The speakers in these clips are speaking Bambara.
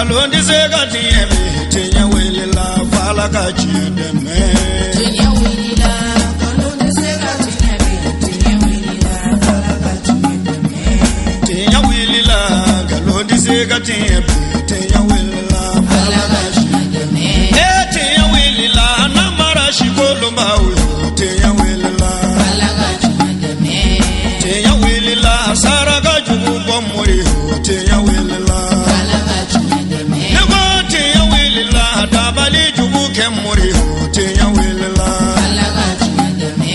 Nkalon tɛ se ka tiɲɛ bi, tiɲɛ wulila f'Ala ka tiɲɛ dɛmɛ. Tiɲɛ wulila, nkalon tɛ se ka tiɲɛ bi, tiɲɛ wulila, Ala ka tiɲɛ dɛmɛ. Tiɲɛ wulila, nkalon tɛ se ka tiɲɛ bi, tiɲɛ wulila f'Ala Ala ka ka tiɲɛ dɛmɛ. E tiɲɛ wulila, namara sikolonbaw yo, tiɲɛ wulila. Ala ka tiɲɛ dɛmɛ. Tiɲɛ wulila, saraka jugu bɔ mori yo, tiɲɛ wulila. Ala ka tiɲɛ dɛmɛ. Ne ko tiɲɛ wulila, dabali jugu kɛ mori yo, tiɲɛ wulila. Ala ka tiɲɛ dɛmɛ.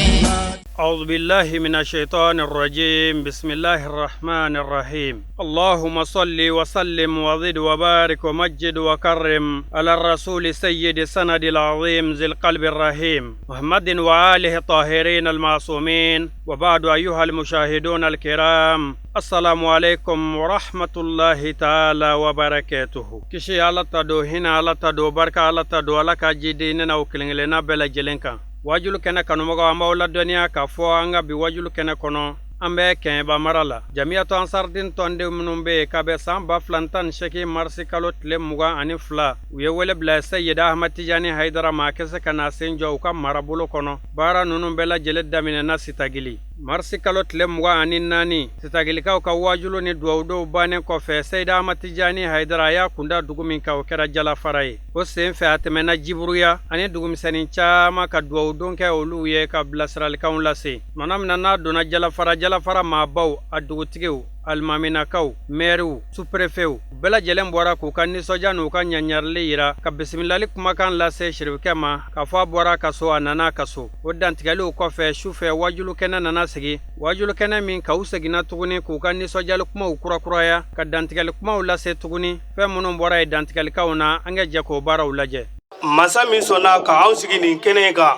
أعوذ بالله من الشيطان الرجيم، بسم الله الرحمن الرحيم. اللهم صل وسلم وزد وبارك ومجد وكرم على الرسول سيد السند العظيم ذي القلب الرحيم محمد وآله الطاهرين المعصومين، وبعد. أيها المشاهدون الكرام، السلام عليكم ورحمة الله تعالى وبركاته. Kisi Ala ta don, hinɛ Ala ta don, barika Ala ta don, Ala ka jidi ne n'aw kelen kelenna bɛɛ lajɛlen kan. Wajulu kɛnɛ kanumɔgɔw, an b'aw ladɔnniya k'a fɔ an ka bi wajulu kɛnɛ kɔnɔ, an bɛ Kɛɲɛba mara la. Jamiyatu Ansardin tɔnden minnu bɛ yen ka bɛn san 2018 marisi kalo tile 22, u ye wele bila Seyida Ahmad Tijani Hayidara ma, a kɛ se ka na sen jɔ u ka marabolo kɔnɔ. Baara ninnu bɛɛ lajɛlen daminɛna Sitagili marisi kalo tile 24. Sitagilikaw ka wajulu ni dugawudenw bannen kɔfɛ, Seyida Ahmad Tijani Hayidara a y'a kunda dugu min kan, o kɛra Jalafara ye. O sen fɛ, a tɛmɛna Jiburuya ani dugumisɛnnin caman ka dugawudon kɛ olu ye, ka bilasiralikanw lase. Tuma min na n'a donna Jalafara, Jalafara maabaw, a dugutigiw, alimaminakaw, mɛriw, superefew bɛɛ lajɛlen bɔra k'u ka nisɔndiya n'u ka ɲaɲarili yira, ka bisimilali kumakan lase sirifukɛ ma, k'a fɔ a bɔra a ka so, a nana a ka so. O dantigɛliw kɔfɛ, sufɛ wajulu kɛnɛ nana sigi, wajulu kɛnɛ min ka u seginna tuguni k'u ka nisɔndiyali kumaw kurakuraya, ka dantigɛli kumaw lase tuguni. Fɛn minnu bɔra yen dantigɛlikaw na, an ka jɛ k'o baaraw lajɛ. Masa min sɔnna ka anw sigi nin kɛnɛ kan,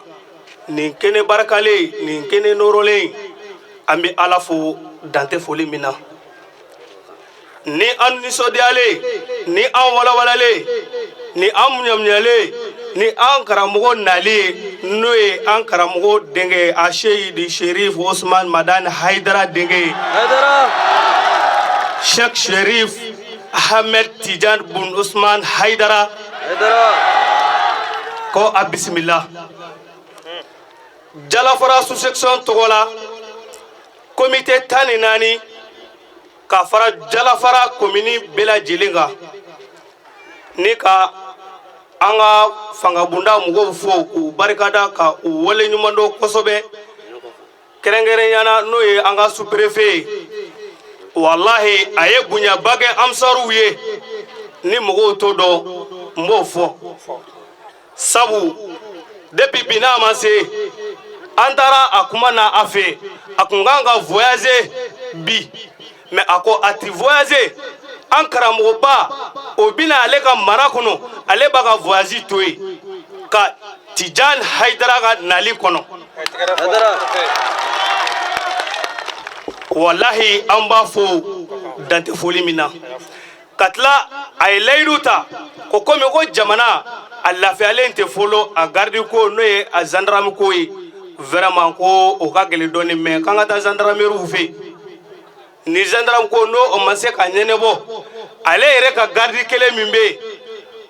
nin kɛnɛ barakalen, nin kɛnɛ nɔrɔlen, an bɛ Ala fo dantɛ foli min na. Ni an nisɔndiyalen, ni an walawalalen, ni an muɲamuɲalen, ni an karamɔgɔ nalen, n'o ye an karamɔgɔ denkɛ Aseyidi Sherif Osman Madani Hayidara denkɛ ye, Sheikh Sherif Ahmed Tijan Bun Osman Hayidara, ko a bisimila Jalafara sous-section tɔgɔ la, komite 14 ka fara Jalafara komini bɛɛ lajɛlen kan, ni ka an ka fangabonda mɔgɔw fo k'u barikada, ka u waleɲuman dɔn kosɛbɛ, kɛrɛnkɛrɛnya na n'o ye an ka sous-préfet ye. Walahi, a ye bonyaba kɛ ansaruw ye. Ni mɔgɔw t'o dɔn, n b'o fɔ, sabu depuis bi n'a ma se, an taara a kuma na a fɛ. A kun kan ka voyager bi, mais a ko a ti voyager. An karamɔgɔba o bɛna ale ka mara kɔnɔ, ale b'a ka voyage to yen ka Tijan Hayidara ka nali kɔnɔ. Walahi, an b'a fo dantɛ foli min na. Ka tila, a ye layidu ta ko komi ko jamana a lafiyalen tɛ fɔlɔ, a garidi ko, n'o ye a gendarme ko ye, vraiment ko o ka gɛlɛn dɔɔni, mais k'an ka taa gendarmerie fɛ. Ni gendarme ko n'o o ma se ka ɲɛnɛbɔ, ale yɛrɛ ka garidi kelen min bɛ yen,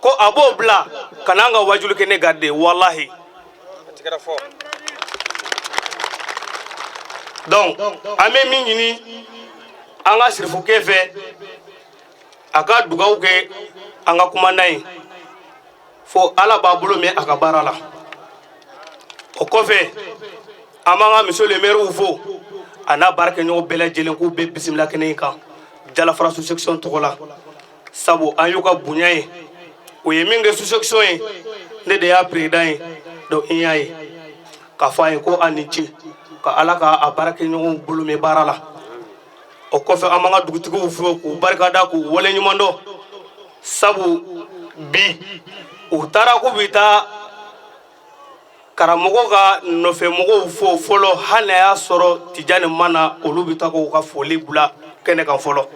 ko a b'o bila ka n'an ka wajulu kɛ ne garde. Walahi, donc an bɛ min ɲini an ka sirifukɛ fɛ, a ka dugawu kɛ an ka kumanda ye, fo Ala b'a bolo mɛn a ka baara la. O kɔfɛ, an b'an ka monsieur le maire fo, a n'a baarakɛɲɔgɔn bɛɛ lajɛlen, k'u bɛɛ bisimila kɛnɛ in kan Jalafara sous-section tɔgɔ la, sabu an y'u ka bonya ye. O ye min kɛ sous-section ye, ne de y'a président ye. Donc n y'a ye k'a fɔ a ye ko a ni ce, ka Ala ka a baarakɛɲɔgɔnw bolo mɛn baara la. O kɔfɛ, an b'an ka dugutigiw fo k'u barikada, k'u waleɲuman dɔn, sabu bi u taara k'u bɛ taa karamɔgɔ ka nɔfɛmɔgɔw fo fɔlɔ, hali n'a y'a sɔrɔ Tijani ma na, olu bɛ taa k'u ka foli bila kɛnɛ kan fɔlɔ,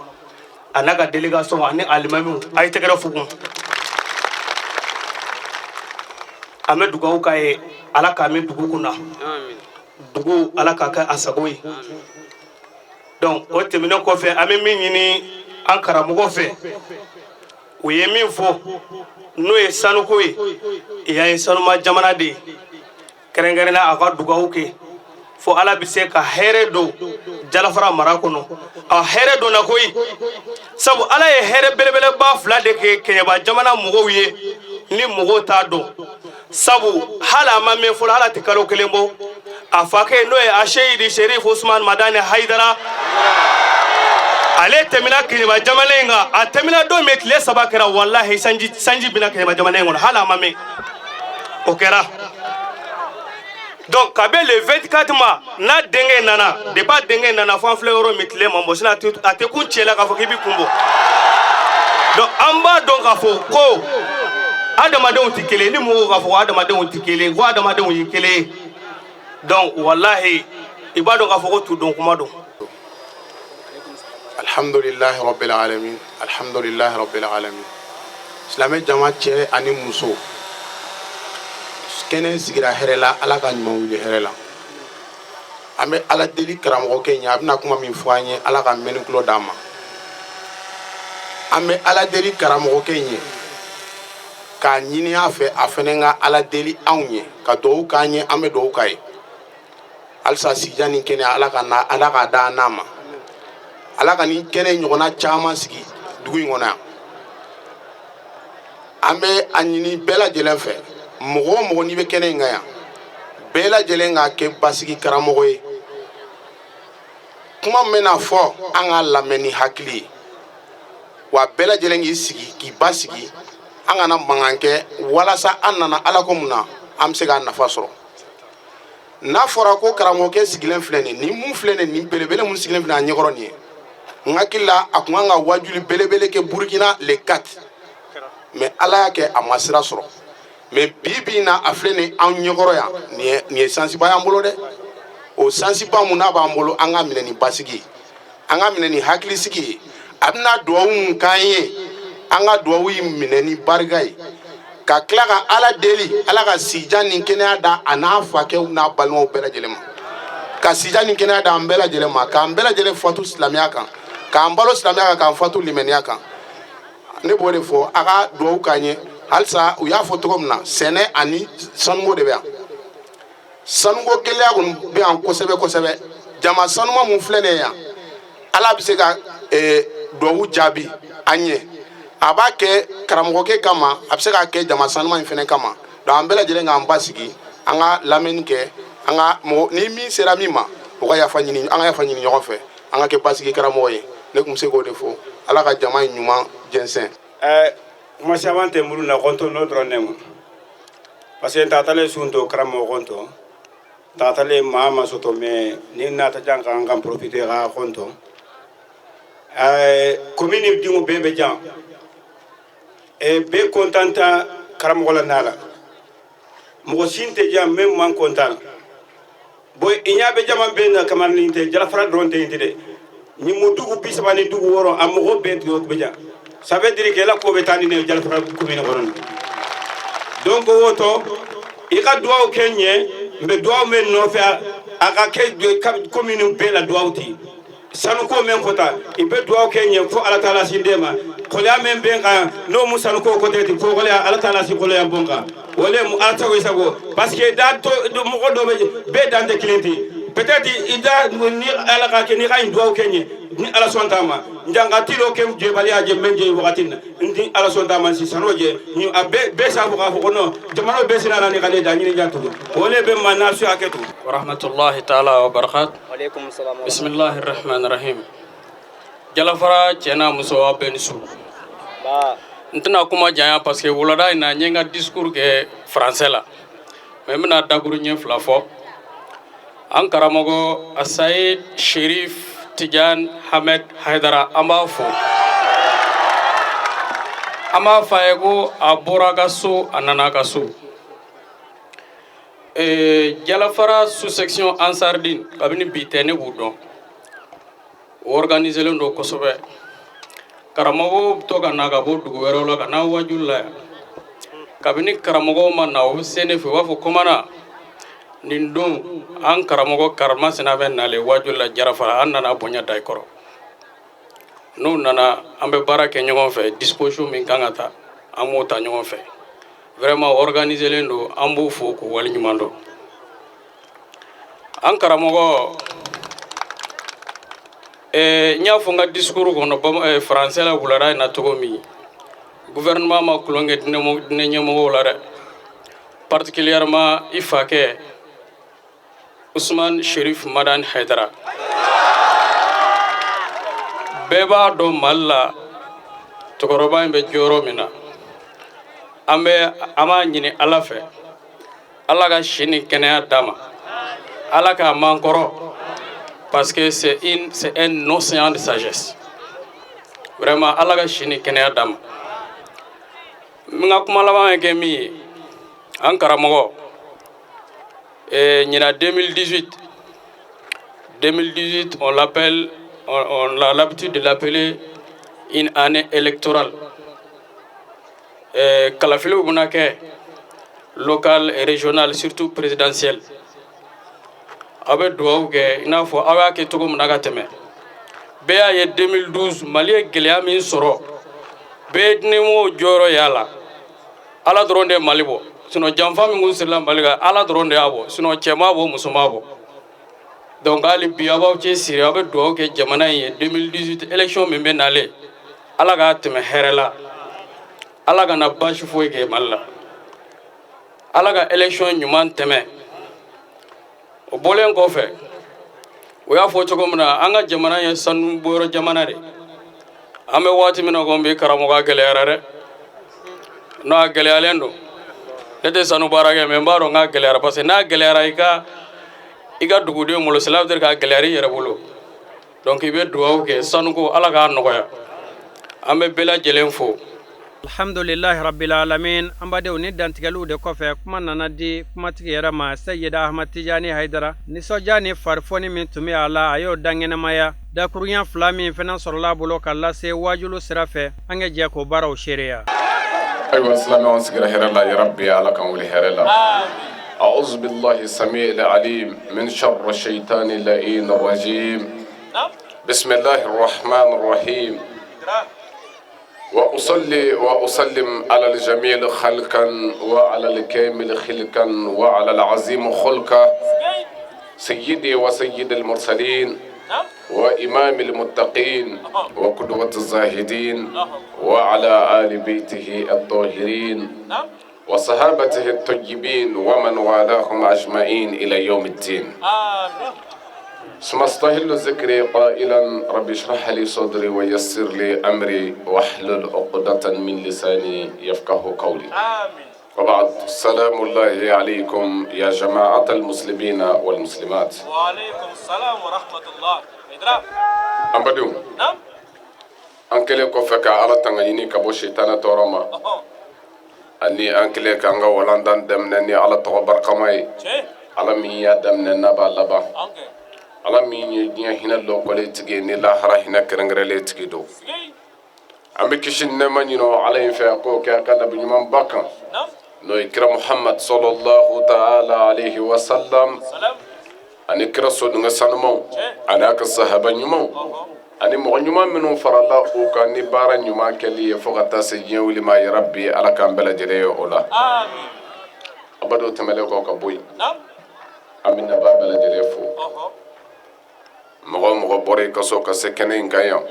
a n'a ka délégation ani alimamiw. A ye tɛgɛrɛ fo kun. An bɛ dugawu k'a ye, Ala k'a mɛn dugu kunna, dugu Ala k'a kɛ a sago ye. Donc o tɛmɛnen kɔfɛ, an bɛ min ɲini an karamɔgɔ fɛ, U ye min fɔ n'o ye sanuko ye, yan ye sanuma jamana de ye. Kɛrɛnkɛrɛnnenya a ka dugawu kɛ fo Ala bɛ se ka hɛrɛ don Jalafara mara kɔnɔ. A hɛrɛ donna koyi, sabu Ala ye hɛrɛ belebeleba fila de kɛ Kɛɲɛba jamana mɔgɔw ye ni mɔgɔw t'a dɔn, sabu hali a ma mɛn fɔlɔ, hali a tɛ kalo kelen bɔ, a fakɛ n'o ye Aseyidi Sherif Usman Madani Hayidara, ale tɛmɛna Kɛɲɛba jamana in kan. A tɛmɛna don min, tile 3 kɛra, walahi sanji bɛna Kɛɲɛba jamana in kɔnɔ, hali a ma mɛn o kɛra. Donc kabe le 24 ma n'a denkɛ nana, depuis a denkɛ nana fo an filɛ yɔrɔ min, tile ma bɔ, sinon a tɛ kun cɛ la k'a fɔ k'i bɛ kun bɔ. Donc an b'a dɔn k'a fɔ ko adamadenw tɛ kelen, ni mɔgɔw k'a fɔ ko adamadenw tɛ kelen, ko adamadenw ye kelen ye. Donc walahi i b'a dɔn k'a fɔ ko tudon kuma don. Alhamdulillahi rabbil alamin, alhamdulillahi rabbil alamin. Silamɛ jama, cɛ ani muso, kɛnɛ sigira hɛrɛ la, Ala ka ɲuman wuli hɛrɛ la. An bɛ Ala deli karamɔgɔkɛ ɲɛ, a bɛna kuma min fɔ an ye, Ala ka mɛnni tulo d'an ma. An bɛ Ala deli karamɔgɔkɛ ɲɛ k'a ɲini a fɛ, a fɛnɛ ka Ala deli anw ye, ka dugawu k'an ye, an bɛ dugawu k'a ye halisa. Sijan ni kɛnɛya, Ala ka na, Ala k'a da an n'a ma. Ala ka nin kɛnɛ ɲɔgɔnna caman sigi dugu in kɔnɔ yan. An bɛ a ɲini bɛɛ lajɛlen fɛ, mɔgɔ o mɔgɔ n'i bɛ kɛnɛ in kan yan, bɛɛ lajɛlen k'a kɛ basigi karamɔgɔ ye. Kuma min bɛna fɔ, an k'a lamɛn ni hakili ye, wa bɛɛ lajɛlen k'i sigi k'i basigi, an kana mankan kɛ, walasa an nana Ala ko mun na, an bɛ se k'a nafa sɔrɔ. N'a fɔra ko karamɔgɔkɛ sigilen filɛ nin, nin mun filɛ nin, nin belebele mun sigilen filɛ a ɲɛkɔrɔ nin ye, n hakili la a kun kan ka wajuli belebele kɛ Burukina le 4, mais Ala y'a kɛ a ma sira sɔrɔ. Mais bi bi in na, a filɛ nin anw ɲɛkɔrɔ yan, nin ye sansiba y'an bolo dɛ. O sansiba mun n'a b'an bolo, an ka minɛ ni basigi ye, an ka minɛ ni hakilisigi ye. A bɛna duwawu mun k'an ye, an ka duwawu in minɛ ni barika ye, ka tila ka Ala deli, Ala ka sijan ni kɛnɛya da a n'a fakɛw n'a balimaw bɛɛ lajɛlen ma, ka sijan ni kɛnɛya da an bɛɛ lajɛlen ma, k'an bɛɛ lajɛlen fatu silamɛya kan, k'an balo silamɛya kan, k'an fatu limaniya kan. Ne b'o de fɔ, a ka duwawu k'an ye halisa. U y'a fɔ cogo min na, sɛnɛ ani sanuko de bɛ yan. Sanuko gɛlɛya kɔni bɛ yan kosɛbɛ kosɛbɛ. Jama sanuma mun filɛ nin ye yan, Ala bɛ se ka duwawu jaabi an ye. A b'a kɛ karamɔgɔkɛ kama, a bɛ se k'a kɛ jama sanuma in fɛnɛ kama. Donc an bɛɛ lajɛlen k'an basigi, an ka lamɛnni kɛ, an ka mɔgɔ ni min sera min ma, o ka yafa ɲini, an ka yafa ɲini ɲɔgɔn fɛ, an ka kɛ basigi karamɔgɔ ye. Ne tun bɛ se k'o de fɔ. Ala ka jama in ɲuman jɛnsɛn. Kuma caman tɛ n bolo na kɔntɔn n'o dɔrɔn ne ma, parce que n taatalen sun to karamɔgɔ kɔntɔn, n taatalen maa ma soto, mais ni nata jan kan kan profiter ka kɔntɔn. Commune dingo bɛɛ bɛ jan, bɛɛ content ta karamɔgɔ la n'a la, mɔgɔ sin tɛ jan même man content. Bon, i ɲa bɛ jama bɛɛ na kamalen tɛ Jalafara dɔrɔn tɛ yen tɛ dɛ, ni mu dugu 36, a mɔgɔ bɛɛ bɛ jan. Ça veut dire que la ko bɛ taa ni ne Jalafara commune kɔnɔ. Donc wo to i ka duwawu kɛ ɲɛ, n bɛ duwawu min nɔfɛ, a ka kɛ commune bɛɛ la duwawu ti sanuko min fɔta, i bɛ duwawu kɛ ɲɛ fo Ala taala sin den ma kɔlɛya min bɛ kan n'o mu sanuko côté ti fo kɔlɛya Ala taala si kɔlɛya bon kan wala mu Ala sago i sago, parce que da to mɔgɔ dɔ bɛ bɛɛ dan tɛ kelen ti. Peut-être i da ni Ala ka kɛ ni ka ɲi duwawu kɛ ɲɛ, ni Ala sɔn t'a ma, njanga tilo kɛ jebaliya je men je wagati na, ni Ala sɔn t'a ma si sano je ni a bɛɛ bɛɛ sa fo k'a fɔ ko non, jamana bɛɛ sina na ni ka da ɲini janto o le bɛ ma n'a su hakɛ to. ورحمة الله تعالى وبركاته. Aleykum salam. بسم الله الرحمن الرحيم. Jalafara cɛ n'a muso, aw bɛɛ ni su. Ba. N tɛna kuma janya parce que wulada in na, n ye n ka discours kɛ français la, mais n bɛna dakuru ɲɛ fila fɔ. An karamɔgɔ Asayid Sherif Tijan Hamed Haidara, an b'a fo, an b'a fɔ a ye ko a bɔra a ka so, a nana a ka so. Jalafara sous-section Ansardine, kabini bi tɛ ne b'u dɔn, o organiselen don kosɛbɛ. Karamɔgɔw bɛ to ka na ka bɔ dugu wɛrɛw la ka na wajuli la yan. Kabini karamɔgɔw ma na, u bɛ se ne fɛ, u b'a fɔ komana nin don an karamɔgɔ Karamasina bɛ nalen wajuli la Jalafara, an nana bonya da i kɔrɔ. N'u nana, an bɛ baara kɛ ɲɔgɔn fɛ. Disposition min kan ka ta, an b'o ta ɲɔgɔn fɛ. Vraiment, organiselen don. An b'u fo k'u waleɲuman dɔn. An karamɔgɔ, n y'a fɔ n ka discours kɔnɔ français la wulada in na cogo min, gouvernement ma tulon kɛ diinɛ ɲɛmɔgɔw la dɛ, particulièrement i fakɛ Usman Sherif Madani Haidara. Bɛɛ b'a dɔn Mali la, cɛkɔrɔba in bɛ jɔyɔrɔ min na. An bɛ an b'a ɲini Ala fɛ, Ala ka si ni kɛnɛya d'a ma, Ala k'a man kɔrɔ, parce que c'est un océan de sagesse. Vraiment, Ala ka si ni kɛnɛya d'a ma. N ka kuma laban bɛ kɛ min ye, an karamɔgɔ, ɲinan 2018, 2018, on l'appelle, on a l'habitude de l'appeler une année électorale. Kalafiliw bɛna kɛ local et régional, surtout présidentiel. Aw bɛ dugawu kɛ i n'a fɔ aw y'a kɛ cogo min na ka tɛmɛ. Bɛɛ y'a ye 2012, Mali ye gɛlɛya min sɔrɔ, bɛɛ ye diinɛmɔgɔw jɔyɔrɔ y'a la. Ala dɔrɔn de ye Mali bɔ, sinon janfa min kun sirila Mali kan, Ala dɔrɔn de y'a bɔ, sinon cɛ m'a bɔ, muso m'a bɔ. Donc hali bi, aw b'aw cɛ siri, aw bɛ dugawu kɛ jamana in ye. 2018 élection min bɛ nalen, Ala k'a tɛmɛ hɛrɛ la, Ala kana baasi foyi kɛ Mali la, Ala ka élection ɲuman tɛmɛ. O bɔlen kɔfɛ, o y'a fɔ cogo min na, an ka jamana ye sanu bɔyɔrɔ jamana de. An bɛ waati min na komi bi, karamɔgɔ, a gɛlɛyara dɛ. Non, a gɛlɛyalen don. Ne tɛ sanu baara kɛ, mais n b'a dɔn k'a gɛlɛyara, parce que n'a gɛlɛyara i ka dugudenw bolo, cela veut dire k'a gɛlɛyara i yɛrɛ bolo. Donc i bɛ dugawu kɛ sanuko, Ala k'a nɔgɔya. An bɛ bɛɛ lajɛlen fo. Alhamdulilahi rabbil alamin. An badenw, ni dantigɛliw de kɔfɛ, kuma nana di kumatigi yɛrɛ ma, Seyida Ahmad Tijani Hayidara. Nisɔndiya ni farifoni min tun bɛ a la, a y'o dankɛnɛmaya. Dakurunya fila min fana sɔrɔla a bolo ka lase wajulu sira fɛ, an ka jɛ k'o baaraw seereya. Ayiwa silamɛw, an sigira hɛrɛ la. Ya rabbi, Ala k'an wuli hɛrɛ la. أعوذ بالله السميع العليم من شر الشيطان اللعين الرجيم. بسم الله الرحمن الرحيم. وأصلي وأسلم على الجميل خلقا وعلى الكامل خلقا وعلى العظيم خلقا، سيدي وسيد المرسلين وإمام المتقين وقدوة الزاهدين، وعلى آل بيته الطاهرين وصحابته الطيبين ومن والاهم أجمعين إلى يوم الدين. ثم استهل ذكري قائلا: رب اشرح لي صدري ويسر لي أمري واحلل عقدة من لساني يفقه قولي. وبعد، سلام الله عليكم يا جماعة المسلمين والمسلمات. وعليكم السلام ورحمة الله. إدراك. An badenw, an kɛlen kɔfɛ ka Ala tanga ɲini ka bɔ sitana tɔɔrɔ ma, ani an kɛlen k'an ka walandan daminɛ ni Ala tɔgɔ barikama ye, Ala min y'a daminɛ n'a b'a laban, Ala min ye diɲɛ hinɛ lɔkɔlen tigi ye ni lahara hinɛ kɛrɛnkɛrɛnlen tigi don, an bɛ kisi ni nɛɛma ɲini o Ala in fɛ, a k'o kɛ a ka nabi ɲumanba kan, n'o ye kira Muhammad sallallahu ta'ala alayhi wa sallam, ani kira sodenkɛ sanumaw, ani a ka sahaba ɲumanw, ani mɔgɔ ɲuman minnu farala u kan ni baara ɲuman kɛli ye fo ka taa se diɲɛ wuli ma. Ya rabbi, Ala k'an bɛɛ lajɛlen ye o la. A b'a dɔn, tɛmɛlen kɔ ka bɔ yen, an bɛ nabaa bɛɛ lajɛlen fo. Mɔgɔ o mɔgɔ bɔra i ka so ka se kɛnɛ in kan yan,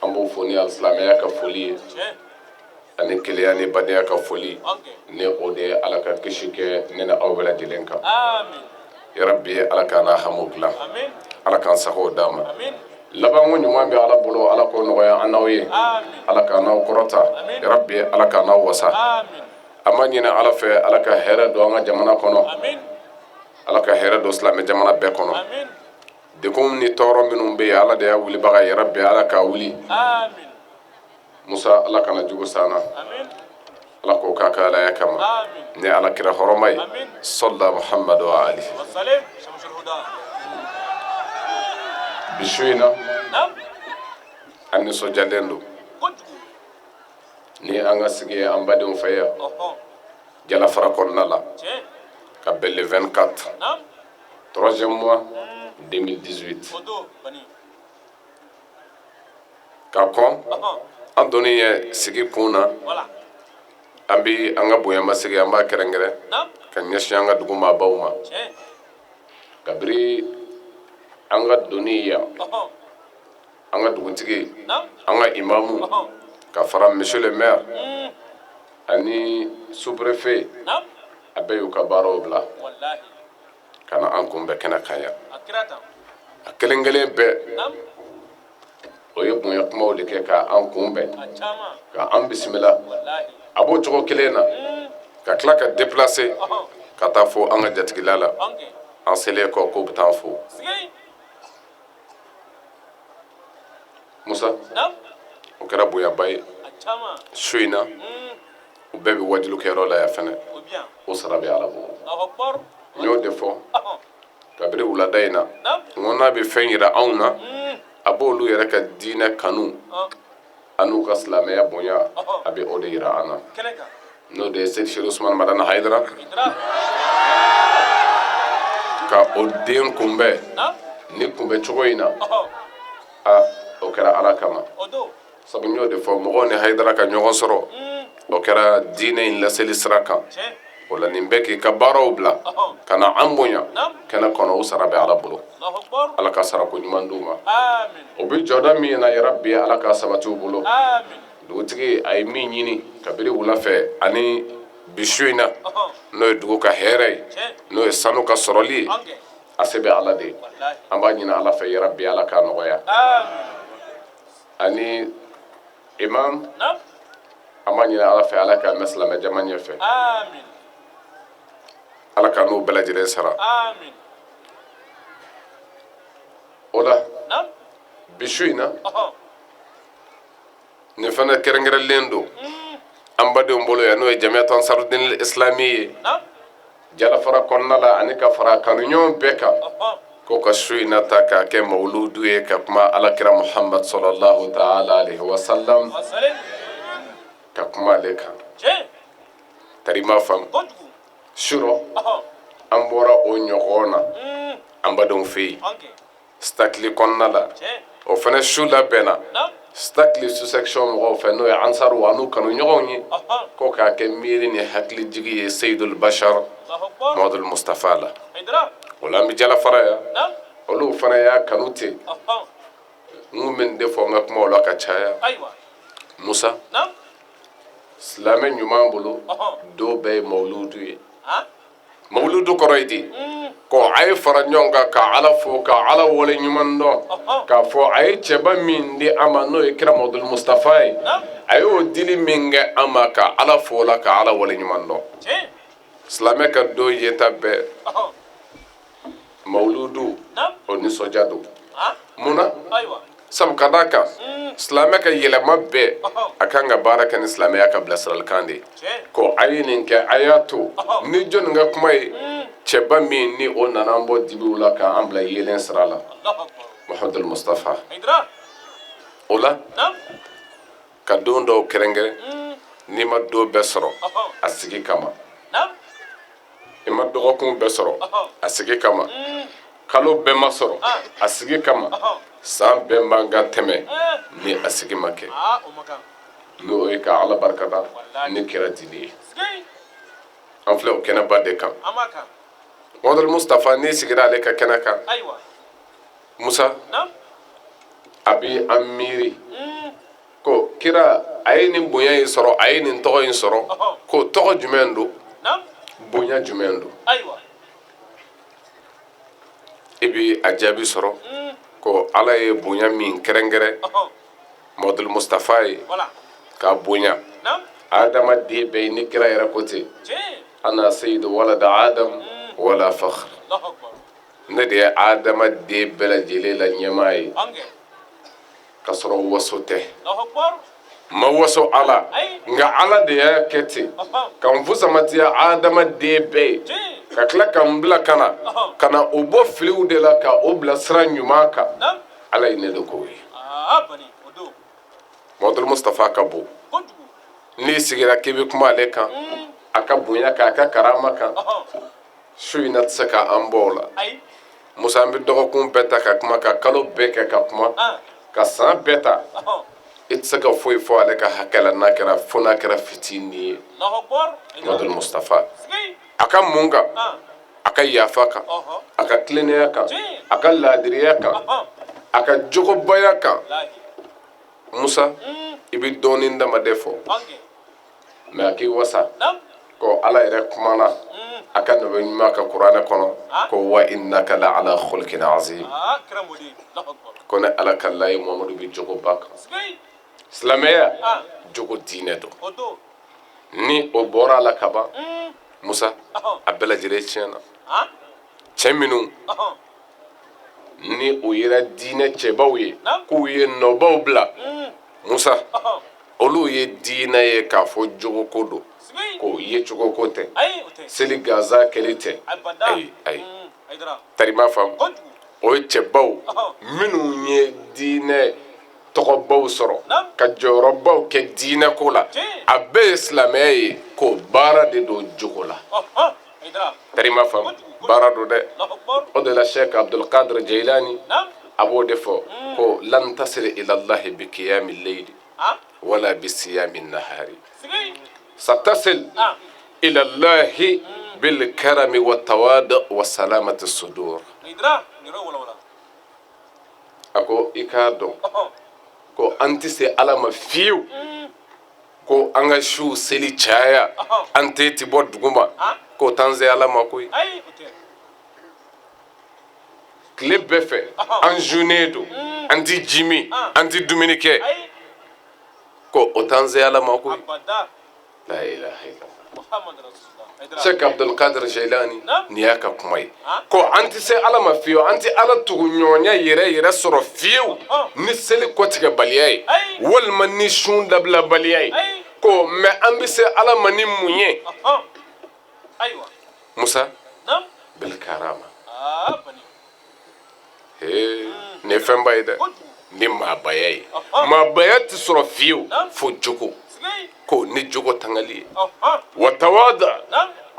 an b'o fo ni alisilamɛya ka foli ye, ani kelenya ni badenya ka foli, ni o de ye Ala ka kisi kɛ ne ni aw bɛɛ lajɛlen kan. Ya rabbi, Ala k'an n'a hamu dilan, Ala k'an sago d'a ma. Labanko ɲuman bɛ Ala bolo, Ala k'o nɔgɔya an n'aw ye, Ala k'an n'aw kɔrɔta. Ya rabbi, Ala k'an n'aw wasa. An b'a ɲini Ala fɛ, Ala ka hɛrɛ don an ka jamana kɔnɔ, Ala ka hɛrɛ don silamɛ jamana bɛɛ kɔnɔ. Degun ni tɔɔrɔ minnu bɛ yen, Ala de y'a wulibaga ye. Ya rabbi, Ala k'a wuli. Musa, Ala kana jugu san na, Ala k'o k'a ka alaya kama ni Ala kira hɔrɔma ye. Sɔlla Muhammadu wa ali. Bi su in na, an nisɔndiyalen don ni an ka sigi ye an badenw fɛ yan Jalafara kɔnɔna la, ka bɛn le 24, troisième mois 2018. Ka kɔn an donni ye sigi kun na, an bɛ an ka bonyamasegin, an b'a kɛrɛnkɛrɛn ka ɲɛsin an ka dugu maabaw ma. Kabiri an ka donni yan, an ka dugutigi, an ka imamu, ka fara monsieur le maire ani sous-préfet, a bɛɛ y'u ka baaraw bila ka na an kunbɛn kɛnɛ kan yan. A kelen kelen bɛɛ, o ye bonya kumaw de kɛ ka an kunbɛn, ka an bisimila. A b'o cogo kelen na ka tila ka déplacer ka taa fo an ka jatigila la. An selen kɔ, k'o bɛ taa fo Musa. O kɛra bonyaba ye su in na. U bɛɛ bɛ wajulu kɛyɔrɔ la yan fɛnɛ. O sara bɛ Ala bolo. N y'o de fɔ kabiri wulada in na, n ko n'a bɛ fɛn yira anw na, a b'olu yɛrɛ ka diinɛ kanu an'u ka silamɛya bonya, a bɛ o de yira an na, n'o de ye Seyidi Seri Usumani Madani Hayidara, ka o den kunbɛn ni kunbɛn cogo in na. A o kɛra Ala kama, sabu n y'o de fɔ, mɔgɔw ni Hayidara ka ɲɔgɔn sɔrɔ, o kɛra diinɛ in laseli sira kan. O la nin bɛɛ k'i ka baaraw bila ka na an bonya kɛnɛ kɔnɔ, o sara bɛ Ala bolo. Ala ka sarako ɲuman d'u ma. O bɛ jɔda min na, yarabi Ala ka sabati u bolo. Dugutigi a ye min ɲini kabiri wula fɛ ani bi su in na, n'o ye dugu ka hɛrɛ ye, n'o ye sanu ka sɔrɔli ye, a se bɛ Ala de ye. An b'a ɲini Ala fɛ, yarabi Ala k'a nɔgɔya. Ani imam, an b'a ɲini Ala fɛ, Ala k'a mɛn silamɛ jama ɲɛfɛ. Ala ka n'u bɛɛ lajɛlen sara o la. Bi su in na, nin fana kɛrɛnkɛrɛnlen don an badenw bolo yan, n'o ye Jamiyatu Ansarudin Islami ye Jalafara kɔnɔna la, ani ka fara kanuɲɔgɔn bɛɛ kan, ko ka su in na ta k'a kɛ mawuludu ye, ka kuma alakira Muhamad sallallahu taala alaihi wasallam, ka kuma ale kan. Tari ma faamu surɔ, an bɔra o ɲɔgɔn na an badenw fɛ yen Sitakili kɔnɔna la. O fana su labɛnna Sitakili sous-section mɔgɔw fɛ, n'o ye ansaru an'u kanuɲɔgɔnw ye, ko k'a kɛ miiri ni hakilijigi ye Seyidul Bashar Muhamadul Mustafa la. O la an bɛ Jalafara yan, olu fana y'a kanu ten. N kun bɛ nin de fɔ n ka kumaw la ka caya, Musa. Silamɛ ɲuman bolo, don bɛɛ ye mawuludu ye. Mawuludu kɔrɔ ye di? Ko a ye fara ɲɔgɔn kan ka Ala fo, ka Ala wale ɲuman dɔn, k'a fɔ a ye cɛba min di an ma, n'o ye kira Muhamadul Mustafa ye, a y'o dili min kɛ an ma, ka Ala fo la, ka Ala wale ɲuman dɔn. Silamɛ ka don yeta bɛɛ mawuludu, o nisɔndiya don. Mun na? Sabu ka d'a kan, silamɛ ka yɛlɛma bɛɛ, a kan ka baara kɛ ni silamɛya ka bilasiralikan de ye, ko a ye nin kɛ, a y'a to ni jɔnni ka kuma ye? Cɛba min ni o nana an bɔ dibiw la k'an bila yeelen sira la, Muhamadul Mustafa. O la ka don dɔw kɛrɛnkɛrɛn, n'i ma don bɛɛ sɔrɔ a sigi kama, i ma dɔgɔkun bɛɛ sɔrɔ a sigi kama, kalo bɛɛ ma sɔrɔ a sigi kama, san bɛɛ man ka tɛmɛ ni a sigi ma kɛ, n'o ye ka Ala barikada ni kira dili ye. An filɛ o kɛnɛba de kan. Muhamadul Mustafa, n'i sigira ale ka kɛnɛ kan, Musa, a bɛ an miiri ko kira a ye nin bonya in sɔrɔ, a ye nin tɔgɔ in sɔrɔ, ko tɔgɔ jumɛn don, bonya jumɛn don? I bɛ a jaabi sɔrɔ ko Ala ye bonya min kɛrɛnkɛrɛn Muhamadul Mustafa ye, k'a bonya adamaden bɛɛ ye, ni kira yɛrɛ ko ten: ana seyidu walada adam wala fakhr, ne de ye adamaden bɛɛ lajɛlen la ɲɛmaa ye, ka sɔrɔ waso tɛ, ma waso ala, nka Ala de y'a kɛ ten ka n fusamatiya adamaden bɛɛ ye, ka tila ka n bila ka na ka na o bɔ filiw de la, ka o bila sira ɲuman kan. Ala ye ne de k'o ye. Muhamadul Mustafa ka bon. N'i sigira k'i bɛ kuma ale kan, a ka bonya kan, a ka karama kan, su in na tɛ se ka an bɔ o la. Musa, an bɛ dɔgɔkun bɛɛ ta ka kuma, ka kalo bɛɛ kɛ ka kuma, ka san bɛɛ ta. I tɛ se ka foyi fɔ ale ka hakɛ la n'a kɛra fo n'a kɛra fitinin ye. Muhamadul Mustafa, a ka mun kan, a ka yafa kan, a ka tilennenya kan, a ka laadiriya kan, a ka jogobaya kan. Musa, i bɛ dɔɔnin dama de fɔ, mais a k'i wasa ko Ala yɛrɛ kumana a ka nabi ɲuman kan kuranɛ kɔnɔ ko wa innaka la ala khulqin azim, ko ne Ala ka layi Muhamadu bɛ jogoba kan. Silamɛya jogo diinɛ don. Ni o bɔra a la ka ban, Musa, a bɛɛ lajɛlen tiɲɛna. Cɛ minnu ni o yera diinɛ cɛbaw ye k'u ye nɔbaw bila, Musa, olu ye diinɛ ye k'a fɔ jogoko don, k'o ye cogoko tɛ, seli gansan kɛli tɛ. Ayi, ayi, tari m'a faamu. O ye cɛbaw minnu ye diinɛ tɔgɔbaw sɔrɔ ka jɔyɔrɔbaw kɛ diinɛ ko la, a bɛɛ ye silamɛya ye ko baara de don jogo la. Tari m'a faamu, baara don dɛ. O de la Sheikh Abdulkadir Jailani a b'o de fɔ ko lan tasila ilallahi bi qiyami leyli wala bi siyami nahari satasil ilallahi bil karami wa tawadu wa salamati sudur. A ko i k'a dɔn ko an tɛ se Ala ma fiyewu ko an ka su seli caya, an tɛ ti bɔ duguma, k'o t'an se Ala ma koyi. Tile bɛɛ fɛ an jeûner don, an tɛ ji min, an tɛ dumuni kɛ, ko o t'an se Ala ma koyi. La ilaha illallah. Sheikh Abdul Qadir Jailani, nin y'a ka kuma ye ko an tɛ se Ala ma fiyewu, an tɛ Ala tuguɲɔgɔnya yɛrɛ yɛrɛ sɔrɔ fiyewu ni seli kɔtigɛbaliya ye walima ni sun dabilabaliya ye, ko mais an bɛ se Ala ma ni mun ye? Musa, bil karama. Ee, nin ye fɛnba ye dɛ, ni maabaya ye. Maabaya tɛ sɔrɔ fiyewu fo jogo ko, ni jogo tangali ye, wa tawada,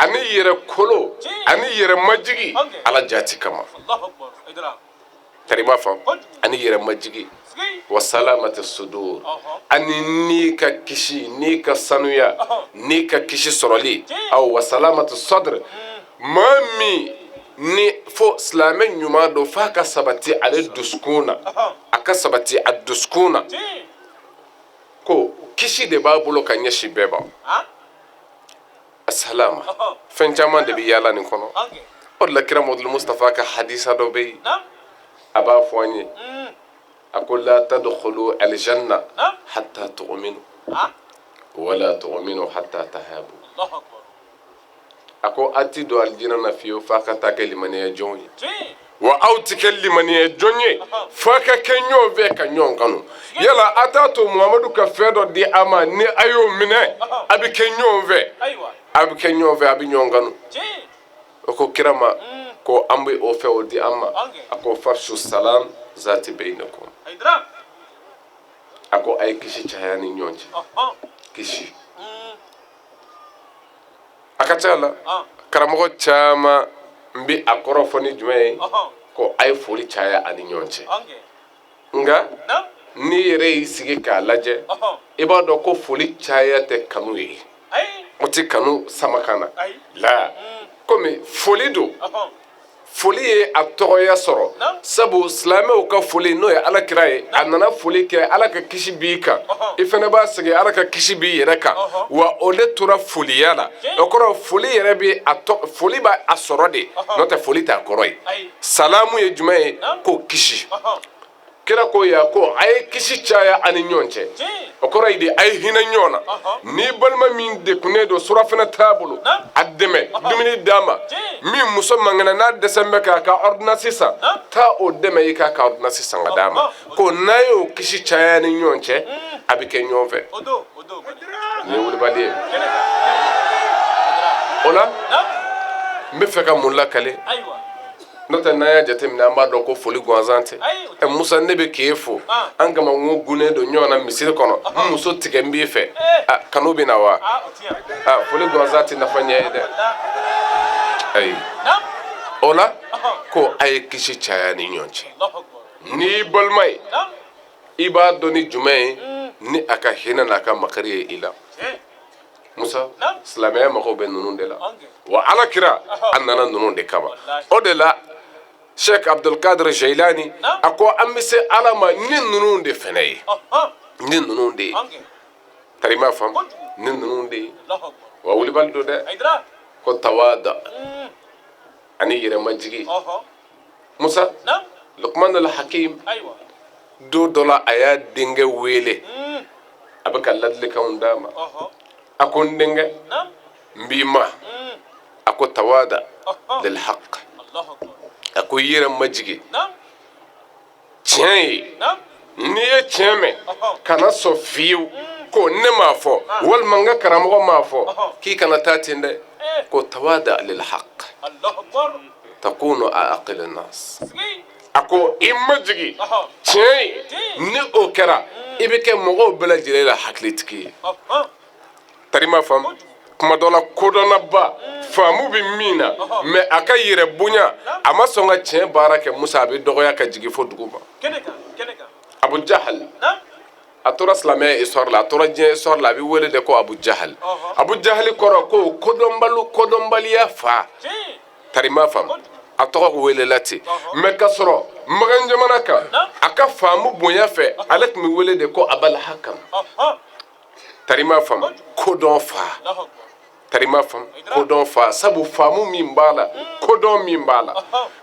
ani yɛrɛ kolo, ani yɛrɛ majigi Ala jati kama. Tari b'a faamu, ani yɛrɛ majigi, wa salamati sudur, ani n'i ka kisi, n'i ka sanuya, n'i ka kisi sɔrɔli, aw wa salamati sadr. Maa min ni fo silamɛ ɲuman don, f'a ka sabati ale dusukun na, a ka sabati a dusukun na ko kisi de b'a bolo ka ɲɛsin bɛɛ ma. Asalama, fɛn caman de bɛ yaala nin kɔnɔ. O de la kira Muhamadu Mustafa ka hadisa dɔ bɛ yen, a b'a fɔ an ye, a ko la tadkhulu aljanna hatta tu'minu wala tu'minu hatta tahabu. A ko a ti don alijina na fiyewu f'a ka taa kɛ limaniya jɔn ye, wa aw ti kɛ limaniya jɔn ye f'a ka kɛ ɲɔgɔn fɛ ka ɲɔgɔn kanu. Yala a t'a to Muhamadu ka fɛn dɔ di a ma, ni a y'o minɛ, a bɛ kɛ ɲɔgɔn fɛ, a bɛ kɛ ɲɔgɔn fɛ, a bɛ ɲɔgɔn kanu. O ko kira ma ko an bɛ o fɛ, o di an ma. A ko fafsu salam zati bayinakum. A ko a ye kisi caya ni ɲɔgɔn cɛ, kisi. A ka ca la karamɔgɔ caman n bɛ a kɔrɔ fɔ ni jumɛn ye? Ko a ye foli caya a ni ɲɔgɔn cɛ. Nka n'i yɛrɛ y'i sigi k'a lajɛ, i b'a dɔn ko foli caya tɛ kanu ye, o tɛ kanu sama ka na la. Komi foli don, foli ye a tɔgɔya sɔrɔ sabu silamɛw ka foli, n'o ye Ala kira ye, a nana foli kɛ, Ala ka kisi b'i kan, i fana b'a segin, Ala ka kisi b'i yɛrɛ kan, wa o de tora foliya la. O kɔrɔ foli yɛrɛ bɛ a tɔ, foli b'a a sɔrɔ de, n'o tɛ foli t'a kɔrɔ ye. Salamu ye jumɛn ye? Ko kisi. Kira ko ya ko a ye kisi caya a ni ɲɔgɔn cɛ. O kɔrɔ ye de a ye hinɛ ɲɔgɔn na. Ni balima min dekunnen don, surafana t'a bolo, a dɛmɛ, dumuni d'a ma. Min muso man kɛnɛ, n'a dɛsɛ bɛ k'a ka ordonnance san, taa o dɛmɛ i k'a ka ordonnance san ka d'a ma. Ko n'a y'o kisi caya ni ɲɔgɔn cɛ, a bɛ kɛ ɲɔgɔn fɛ. Nin ye wulibali ye. O la n bɛ fɛ ka mun lakale? N'o tɛ, n'an y'a jateminɛ, an b'a dɔn ko foli gansan tɛ. Ɛ Musa, ne bɛ k'e fo, an kamankun gunnen don ɲɔgɔn na misiri kɔnɔ, n muso tigɛ n b'i fɛ, a kanu bɛ na wa? A foli gansan tɛ nafa ɲɛ ye dɛ. Ayi, o la ko a ye kisi caya ni ɲɔgɔn cɛ. N'i balima ye, i b'a dɔn ni jumɛn ye? Ni a ka hinɛ n'a ka makari ye i la. Musa, silamɛya mago bɛ ninnu de la, wa Ala kira a nana ninnu de kama. O de la Sheikh Abdulkadir Jailani a ko an bɛ se Ala ma ni ninnu de fɛnɛ ye, ni ninnu de ye. Tari m'a faamu, ni ninnu de ye. Wa wulibali don dɛ, ko tawada ani yɛrɛmajigi. Musa, Lukman al-Hakim don dɔ la, a y'a denkɛ wele, a bɛ ka ladilikanw d'a ma. A ko n denkɛ, n b'i ma. A ko tawada lil haqq, a ko i yɛrɛ majigi tiɲɛ ye. N'i ye tiɲɛ mɛn, kana sɔn fiyewu ko ne m'a fɔ walima n ka karamɔgɔ m'a fɔ, k'i kana taa ten dɛ. Ko tawada lil haqq takunu aqil nas. A ko i majigi tiɲɛ ye, ni o kɛra i bɛ kɛ mɔgɔw bɛɛ lajɛlen la hakilitigi ye. Tari m'a faamu, kuma dɔ la kodɔnnaba faamu bɛ min na, mais a ka yɛrɛ bonya, a ma sɔn ka tiɲɛ baara kɛ. Musa, a bɛ dɔgɔya ka jigin fo dugu ma. Abu Jahal, a tora silamɛya histoire la, a tora diɲɛ histoire la, a bɛ wele de ko Abu Jahal. Abu Jahali kɔrɔ ko kodɔnbali, kodɔnbaliya fa. Tari m'a faamu, a tɔgɔ welela ten, mais ka sɔrɔ Makan jamana kan, a ka faamu bonya fɛ, ale tun bɛ wele de ko Abal Hakam. Tari m'a faamu, kodɔn fa. Tari m'a faamu, kodɔn fa, sabu faamu min b'a la, kodɔn min b'a la.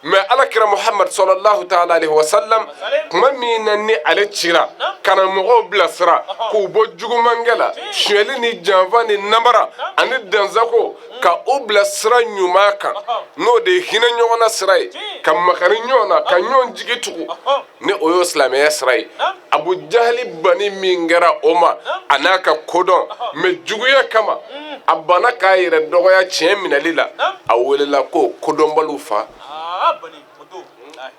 Mais Ala kira Muhammad sallallahu ta'ala alaihi wa sallam, tuma min na ni ale cira ka na mɔgɔw bilasira k'u bɔ jugumankɛ la, sonyɛli ni janfa ni namara ani dansago, ka u bila sira ɲuman kan, n'o de ye hinɛ ɲɔgɔn na sira ye, ka makari ɲɔgɔn na, ka ɲɔgɔn jigi tugu, ni o y'o silamɛya sira ye. Abu Jahali banni min kɛra o ma, a n'a ka kodɔn, mais juguya kama a banna k'a yɛrɛ dɔgɔya tiɲɛ minɛli la, a welela ko kodɔnbaliw fa.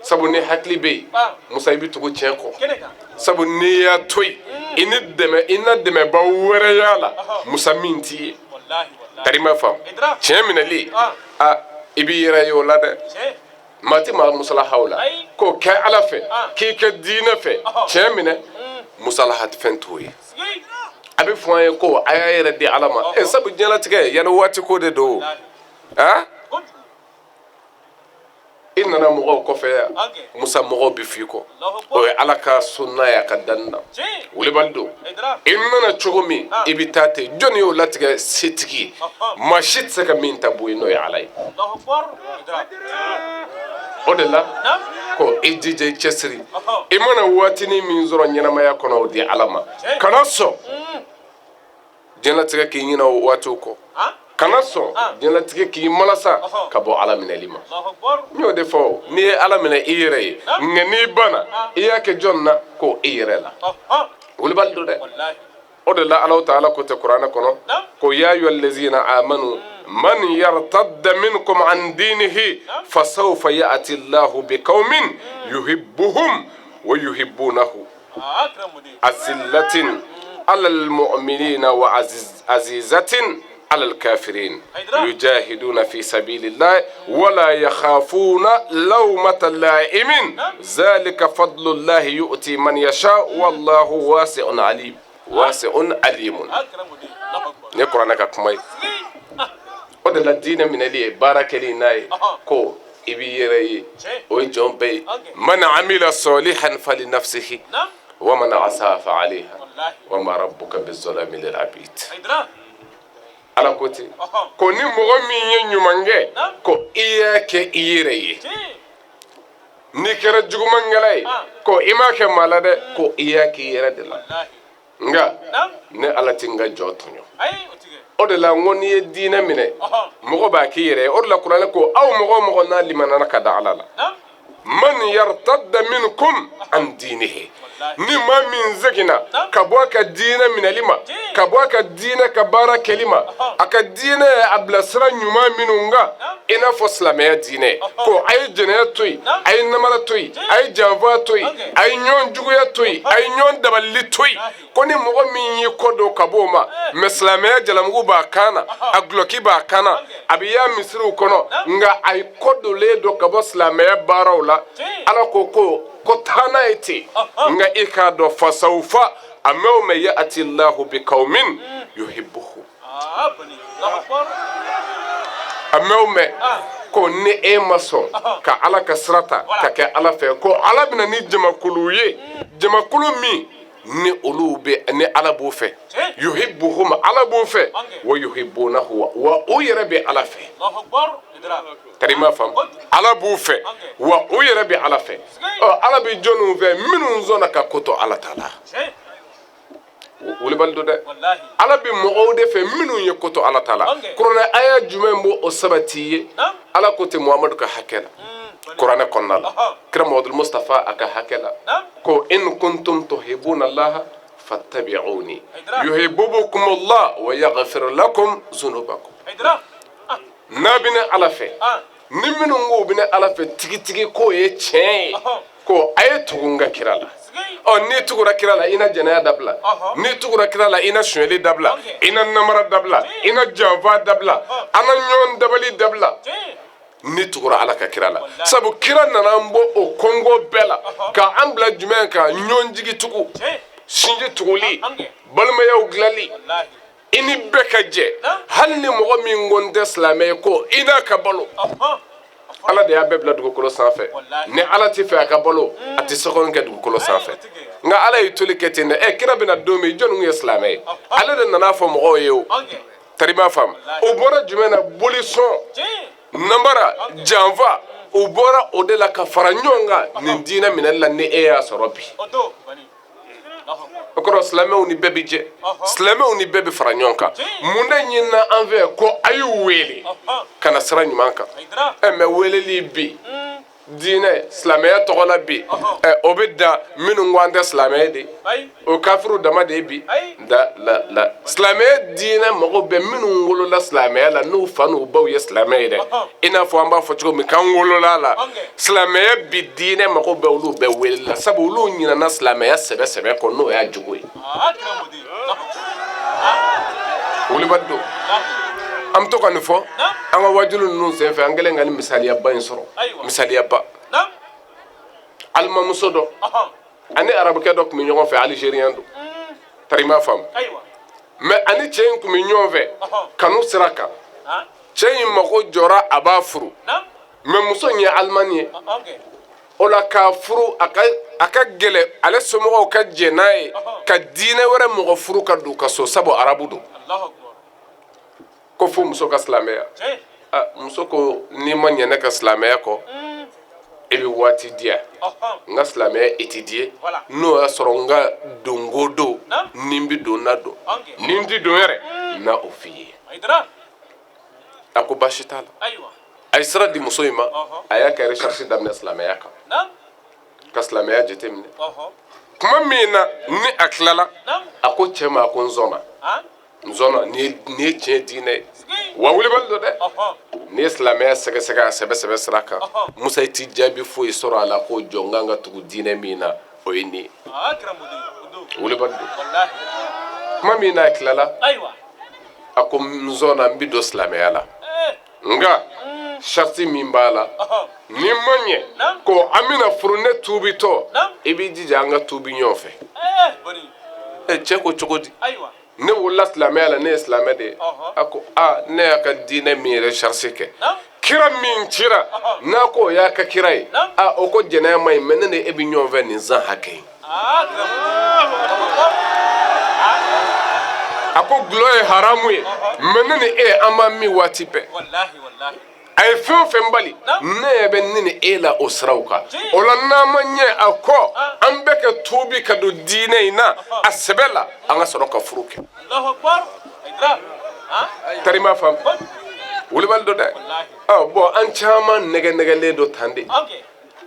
Sabu ni hakili bɛ yen, Musa, i bɛ tugu tiɲɛ kɔ, sabu n'i y'a to yen, i ni dɛmɛ, i na dɛmɛbaa wɛrɛ y'a la, Musa, min t'i ye. Tari m'a faamu, tiɲɛ minɛli, a i b'i yɛrɛ ye o la dɛ. Maa tɛ maa musalaha o la k'o kɛ Ala fɛ, k'i kɛ diinɛ fɛ, tiɲɛ minɛ, musalaha fɛn t'o ye. A bɛ fɔ an ye ko a y'a yɛrɛ di Ala ma. Ɛ, sabu diɲɛlatigɛ yanni waati ko de don. A i nana mɔgɔw kɔfɛ yan, Musa, mɔgɔw bɛ f'i kɔ. O ye Ala ka sunna ye, a ka danni na. Wulibali don, i nana cogo min, i bɛ taa ten. Jɔnni y'o latigɛ? Setigi ye, maa si tɛ se ka min ta bɔ yen, n'o ye Ala ye. O de la ko i jija, i cɛsiri, i mana waatinin min sɔrɔ ɲɛnamaya kɔnɔ, o di Ala ma. Kana sɔn diɲɛlatigɛ k'i ɲinɛ o waatiw kɔ, kana sɔn diɲɛlatigɛ k'i malasa ka bɔ Ala minɛli ma. N y'o de fɔ, n'i ye Ala minɛ i yɛrɛ ye, nka n'i banna, i y'a kɛ jɔn na? Ko i yɛrɛ la. Wulibali don dɛ. O de la Alahu taala ko tɛ kuranɛ kɔnɔ ko ya ayuha allazina amanu man yartadda minkum an dinihi fasawfa ya'ti Allahu biqaumin yuhibbuhum wa yuhibbunahu azillatin ala almu'minina wa azizatin ala alkafirin yujahiduna fi sabilillahi wala yakhafuna lawmata la'imin zalika fadlullahi yu'ti man yasha wallahu wasi'un alim. Wasi'un alimun, nin ye kuranɛ ka kuma ye. O de la diinɛ minɛli ye baara kɛli n'a ye, ko i b'i yɛrɛ ye, o ye jɔn bɛɛ ye. Man amila salihan fali nafsihi wa man asa fa alayha wa ma rabbuka bizalami lil abid. Ala ko ten ko ni mɔgɔ min ye ɲuman kɛ, ko i y'a kɛ i yɛrɛ ye. N'i kɛra jugumankɛla ye, ko i m'a kɛ maa la dɛ, ko i y'a k'i yɛrɛ de la. Nka ne Ala tɛ n ka jɔn tɔɲɔ. O de la n ko n'i ye diinɛ minɛ, mɔgɔ b'a k'i yɛrɛ ye. O de la kuranɛ ko aw mɔgɔ o mɔgɔ n'a limanana ka da Ala la, man yartadda minkum an dinihi, ni maa min seginna ka bɔ a ka diinɛ minɛli ma, ka bɔ a ka diinɛ ka baara kɛli ma, a ka diinɛ ye a bila sira ɲuman minnu kan, i n'a fɔ silamɛya diinɛ, ko a ye jɛnɛya to yen, a ye namara to yen, a ye janfa to yen, a ye ɲɔgɔn juguya to yen, a ye ɲɔgɔn dabalili to yen, ko ni mɔgɔ min y'i kɔ don ka bɔ o ma, mais silamɛya jalamugu b'a kan na, a gulɔki b'a kan na, a bɛ y'a misiriw kɔnɔ, nka a ye kɔ donlen don ka bɔ silamɛya baaraw la, Ala ko ko taa n'a ye ten. Nka i k'a dɔn, fasawfa A mɛn o mɛn, ya'ati llahu bi qaumin yuhibbuhum. A mɛn o mɛn ko ni e ma sɔn ka Ala ka sira ta ka kɛ Ala fɛ, ko Ala bɛ na ni jamakulu ye, jamakulu min ni olu bɛ ni Ala b'u fɛ, yuhibbuhum, Ala b'u fɛ, wa yuhibbunahu, wa u yɛrɛ bɛ Ala fɛ. Tari ma faamu, Ala b'u fɛ wa u yɛrɛ bɛ Ala fɛ. Ɔ, Ala bɛ jɔnniw fɛ? Minnu sɔnna ka ko to Ala ta la. Wulibali don dɛ. Ala bɛ mɔgɔw de fɛ minnu ye ko to Ala ta la. Kuranɛ aya jumɛn b'o o sabati i ye? Ala ko ten Muhamadu ka hakɛ la, kuranɛ kɔnɔna la, kira Muhamadu Mustafa a ka hakɛ la, ko in kuntum tuhibbuna Allaha fattabi'uni yuhibbukum Allah wa yaghfir lakum zunubakum. N'a bɛ ne Ala fɛ, ni minnu ko u bɛ ne Ala fɛ tigitigi, k'o ye tiɲɛ ye, ko a ye tugu n ka kira la. Ɔ, n'i tugura kira la, i na jɛnɛya dabila. N'i tugura kira la, i na sonyɛli dabila, i na namara dabila, i na janfa dabila, an na ɲɔgɔn dabali dabila n'i tugura Ala ka kira la. Sabu kira nana an bɔ o kɔngɔ bɛɛ la ka an bila jumɛn kan? Ɲɔgɔn jigi tugu, sinji tuguli, balimayaw dilanli, i ni bɛɛ ka jɛ, hali ni mɔgɔ min ko n tɛ silamɛ ye, ko i n'a ka balo. Ala de y'a bɛɛ bila dugukolo sanfɛ. Ni Ala tɛ fɛ a ka balo, a tɛ seconde kɛ dugukolo sanfɛ. Nka Ala ye toli kɛ ten dɛ. Ɛ, kira bɛna don min, jɔnni ye silamɛ ye? Ale de nana fɔ mɔgɔw ye. O tari b'a faamu, o bɔra jumɛn na? Bolisɔn, namara, janfa, o bɔra o de la ka fara ɲɔgɔn kan nin diinɛ minɛli la. Ni e y'a sɔrɔ bi, o kɔrɔ silamɛw ni bɛɛ bɛ jɛ, silamɛw ni bɛɛ bɛ fara ɲɔgɔn kan. Mun de ɲinina an fɛ? Ko a y'u wele ka na sira ɲuman kan. Ɛ, mɛ weleli bi diinɛ silamɛya tɔgɔ la bi, ɛ, o bɛ dan minnu ko an tɛ silamɛ ye de, o kafiriw dama de ye bi da la la. Silamɛya diinɛ mago bɛ minnu wolola silamɛya la, n'u fa n'u baw ye silamɛ ye dɛ, i n'a fɔ an b'a fɔ cogo min k'an wolola la silamɛya. Bi diinɛ mago bɛ olu bɛɛ wele la, sabu olu ɲinana silamɛya sɛbɛ sɛbɛ kɔ, n'o y'a jogo ye. Wulibali don. An bɛ to ka nin fɔ an ka wajulu ninnu senfɛ. An kɛlen ka nin misaliyaba in sɔrɔ, misaliyaba, alimamuso dɔ ani arabukɛ dɔ tun bɛ ɲɔgɔn fɛ, algérien don, tari m'a faamu. Mɛ ani cɛ in tun bɛ ɲɔgɔn fɛ kanu sira kan. Cɛ in mago jɔra, a b'a furu, mɛ muso in ye alimani ye. O la k'a furu, a ka gɛlɛ ale somɔgɔw ka jɛn n'a ye ka diinɛ wɛrɛ mɔgɔ furu ka don ka so, sabu arabu don, ko fo muso ka silamɛya. Muso ko n'i ma ɲɛ ne ka silamɛya kɔ, e bɛ waati di yan n ka silamɛya étudier. N'o y'a sɔrɔ n ka donko don, ni n bɛ don na don, ni n tɛ don yɛrɛ n na o f'i ye. A ko baasi t'a la. A ye sira di muso in ma, a y'a ka recherche daminɛ silamɛya kan, ka silamɛya jateminɛ. Tuma min na ni a tilala, a ko cɛ ma, a ko n sɔnna, n sɔnna, nin ye tiɲɛ diinɛ ye. Wa wulibali don dɛ. N'i ye silamɛya sɛgɛsɛgɛ a sɛbɛ sɛbɛ sira kan, Musa, i ti jaabi foyi sɔrɔ a la ko jɔn kan ka tugu diinɛ min na, o ye nin ye. Wulibali don. Tuma min n'a tilala, a ko n sɔnna, n bɛ don silamɛya la, nka sariti min b'a la, ni n ma ɲɛ ko an bɛna furu, ne tuubitɔ, i b'i jija an ka tuubi ɲɔgɔn fɛ. Ɛ, cɛ ko cogo di? Ne wolola silamɛya la, ne ye silamɛ de ye. A ko aa, ne y'a ka diinɛ min recherche kɛ, kira min cira n'a ko o y'a ka kira ye, a o ko jɛnɛya ma ɲi. Mɛ ne ni e bɛ ɲɔgɔn fɛ nin san hakɛ in. A ko dɔlɔ ye haramu ye, mɛ ne ni e an b'an min waati bɛɛ. A ye fɛn o fɛn bali, ne ɲɛ bɛ ne ni e la o siraw kan. O la n'an ma ɲɛ a kɔ, an bɛ ka tuubi ka don diinɛ in na a sɛbɛ la, an ka sɔrɔ ka furu kɛ. Tari m'a faamu, wulibali don dɛ. Ɔ bɔn, an caman nɛgɛ nɛgɛlen don tan de.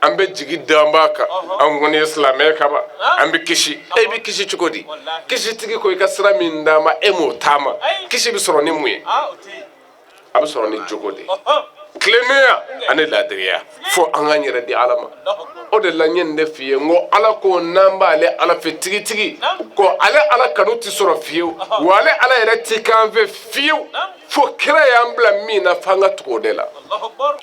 An bɛ jigi danba kan, an kɔni ye silamɛ kaban, an bɛ kisi. E bɛ kisi cogo di? Kisitigi ko i ka sira min d'a ma, e m'o taama. Kisi bɛ sɔrɔ ni mun ye? A bɛ sɔrɔ ni jogo de ye, tilennenya ani laadiriya, fo an k'an yɛrɛ di Ala ma. O de la n ye nin de f'i ye, n ko Ala ko n'an b'ale Ala fɛ tigitigi, ko ale Ala kanu tɛ sɔrɔ fiyewu, wa ale Ala yɛrɛ tɛ k'an fɛ fiyewu. Fo kira y'an bila min na, f'an ka tugu o de la.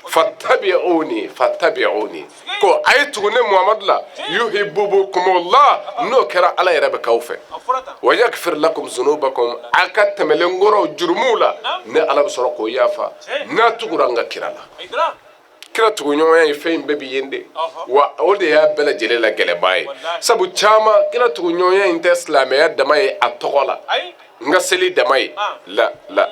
Fattabi'uni, fattabi'uni, ko a ye tugu ne Muhamadu la. Yuhibbukumullah, n'o kɛra Ala yɛrɛ bɛ k'aw fɛ. Wa yakfir lakum zunubakum, a ka tɛmɛlen kɔrɔw jurumuw la, ne Ala bɛ sɔrɔ k'o yafa n'a tugura an ka kira la. Kira tuguɲɔgɔnya ye fɛn in bɛɛ bɛ yen de wa, o de y'a bɛɛ lajɛlen la gɛlɛnba ye. Sabu caman kira tuguɲɔgɔnya in tɛ silamɛya dama ye a tɔgɔ la, n ka seli dama ye la la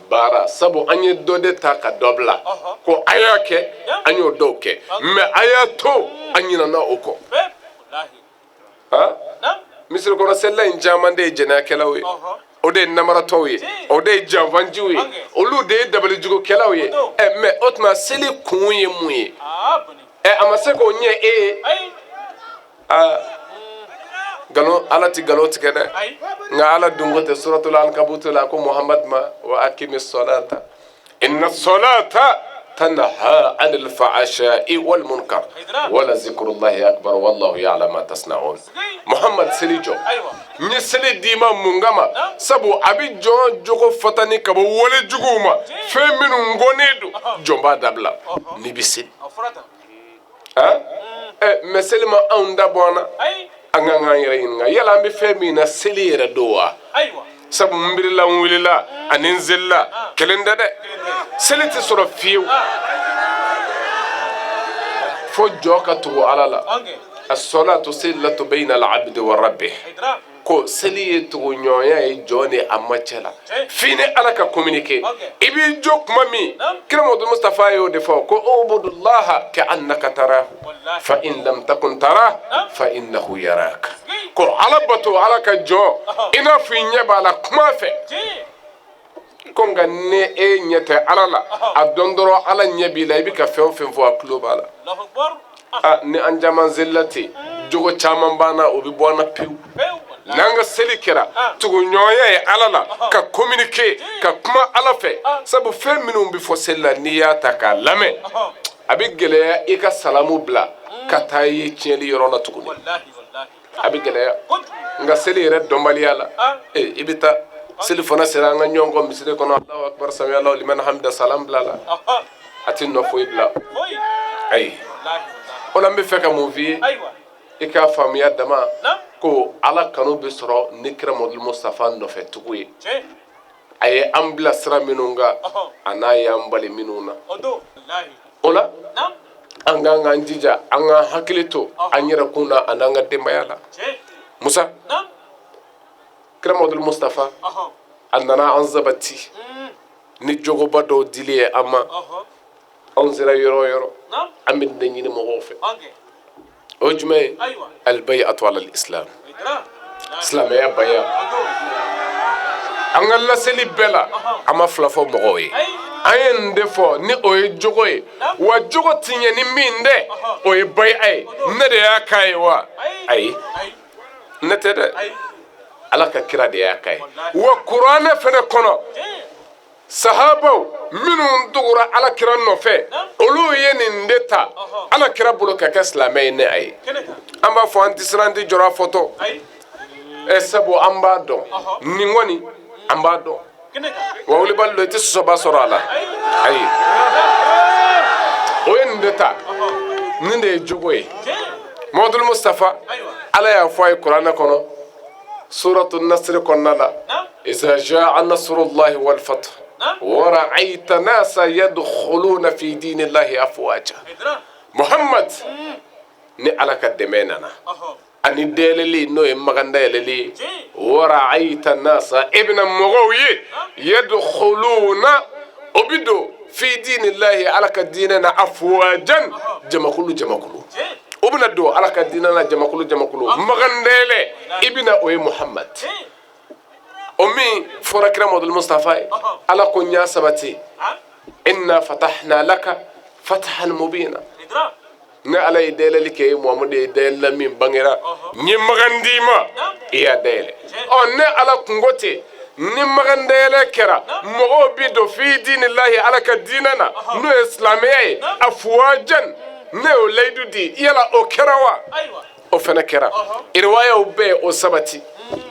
baara. Sabu an ye dɔ de ta ka dɔ bila, ko a y'a kɛ, an y'o dɔw kɛ, mais a y'a to an ɲinana o kɔ. Misiri kɔnɔ selila in caman de ye jɛnɛyakɛlaw ye, o de ye namaratɔw ye, o de ye janfanciw ye, olu de ye dabalijugukɛlaw ye. Ɛ, mais o tuma seli kun ye mun ye? Ɛ, a ma se k'o ɲɛ e ye. Aa, nkalon, Ala ti nkalon tigɛ dɛ. Nka Ala dun ko tɛ suratul ankabut la ko Muhammad ma wa akimi salata inna salata tanha anil fahsha'i wal munkar wala zikrullahi akbar wallahu ya'lamu ma tasna'un. Muhammad, seli jɔ. N ye seli d'i ma mun kama? Sabu a bɛ jɔn jogo fatani ka bɔ wale juguw ma, fɛn minnu kɔnnen don, jɔn b'a dabila n'i bɛ seli. Ɛ, mais seli ma anw da bɔ an na. An kan k'an yɛrɛ ɲininka, yala an bɛ fɛn min na, seli yɛrɛ don wa? Sabu n birila, n wulila ani n selila, kelen tɛ dɛ. Seli tɛ sɔrɔ fiyewu fo jɔn ka tugu Ala la. As-salatu silatu bayna al-abdi wa rabbih, ko seli ye tuguɲɔgɔnya ye jɔn ni a ma cɛ la, f'i ni Ala ka communiquer. I b'i jɔ kuma min, kira Muhamadu Mustafa y'o de fɔ ko ubudullaha ka annaka tarahu fa in lam takun tarah fa innahu yaraka. Ko Ala bato, Ala ka jɔn, i n'a fɔ i ɲɛ b'a la, kuma fɛ ko. Nka ni e ɲɛ tɛ Ala la, a dɔn dɔrɔn Ala ɲɛ b'i la. I bɛ ka fɛn o fɛn fɔ, a tulo b'a la. Ah, ni an caman selila ten, jogo caman b'an na, o bɛ bɔ an na pewu. N'an ka seli kɛra tuguɲɔgɔnya ye Ala la, ka communiquer, ka kuma Ala fɛ. Sabu fɛn minnu bɛ fɔ seli la, n'i y'a ta k'a lamɛn, a bɛ gɛlɛya i ka salamu bila ka taa ye tiɲɛli yɔrɔ la tuguni, a bɛ gɛlɛya. Nka seli yɛrɛ dɔnbaliya la, ee, i bɛ taa seli fana sera, an ka ɲɔgɔn kɔ misiri kɔnɔ, Alahu akbar, sami Alahu liman hamida, salam bila la, a tɛ nɔ foyi bila. Ayi, o la n bɛ fɛ ka mun f'i ye, i k'a faamuya dama ko Ala kanu bɛ sɔrɔ ni kira Muhamadu Mustafa nɔfɛ tugu ye. A ye an bila sira minnu kan, a n'a y'an bali minnu na, o la an k'an k'an jija, an k'an hakili to an yɛrɛ kun na an'an ka denbaya la. Musa, kira Muhamadu Mustafa, a nana an sabati ni jogoba dɔw dili ye an ma. Anw sera yɔrɔ o yɔrɔ, an bɛ nin de ɲini mɔgɔw fɛ. O ye jumɛn ye? Albayatu ala islam, silamɛya baya. An ka laseli bɛɛ la, an ma fila fɔ mɔgɔw ye, an ye nin de fɔ ni o ye jogo ye. Wa jogo ti ɲɛ ni min tɛ, o ye baya ye. Ne de y'a k'a ye wa? Ayi, ne tɛ dɛ, Ala ka kira de y'a k'a ye. Wa kuranɛ fɛnɛ kɔnɔ, sahabaw minnu tugura Ala kira nɔfɛ, olu ye nin de ta Ala kira bolo ka kɛ silamɛ ye. Ne a ye, an b'a fɔ, an tɛ siran, an tɛ jɔrɔ a fɔtɔ. Ɛ, sabu an b'a dɔn nin kɔni, an b'a dɔn wa wulibali don, i tɛ sɔsɔba sɔrɔ a la. Ayi, o ye nin de ta, nin de ye jogo ye. Muhamadu Mustafa, Ala y'a fɔ a ye kuranɛ kɔnɔ, suratu nasiri kɔnɔna la: iza jaa nasrullahi wal fath wa ra'ayta nasa yadkhuluna fi dinillahi afwaja. Muhammad, ni Ala ka dɛmɛ nana ani dayɛlɛli, n'o ye Makan dayɛlɛli ye, wa ra'ayta nasa, e bɛna mɔgɔw ye, yadkhuluna, o bɛ don, fi dinillahi, Ala ka diinɛ na, afwajan, jamakulu jamakulu. O bɛna don Ala ka diinɛ na jamakulu jamakulu. Makan dayɛlɛ, i bɛna o ye. Muhammad, o min fɔra kira Muhamadu Mustafa ye, Ala ko n y'a sabati: inna fatahna laka fathan mubina. Ne Ala ye dayɛlɛli kɛ e Muhamadu ye, dayɛlɛla min bangera, n ye Makan d'i ma, i y'a dayɛlɛ. Ɔ, ne Ala kunko ten, ni Makan dayɛlɛ kɛra, mɔgɔw bi don fi dinillahi, Ala ka diinɛ na, n'o ye silamɛya ye, afuwajan, ne y'o layidu di. Yala o kɛra wa? O fana kɛra. Riwayaw bɛɛ o sabati.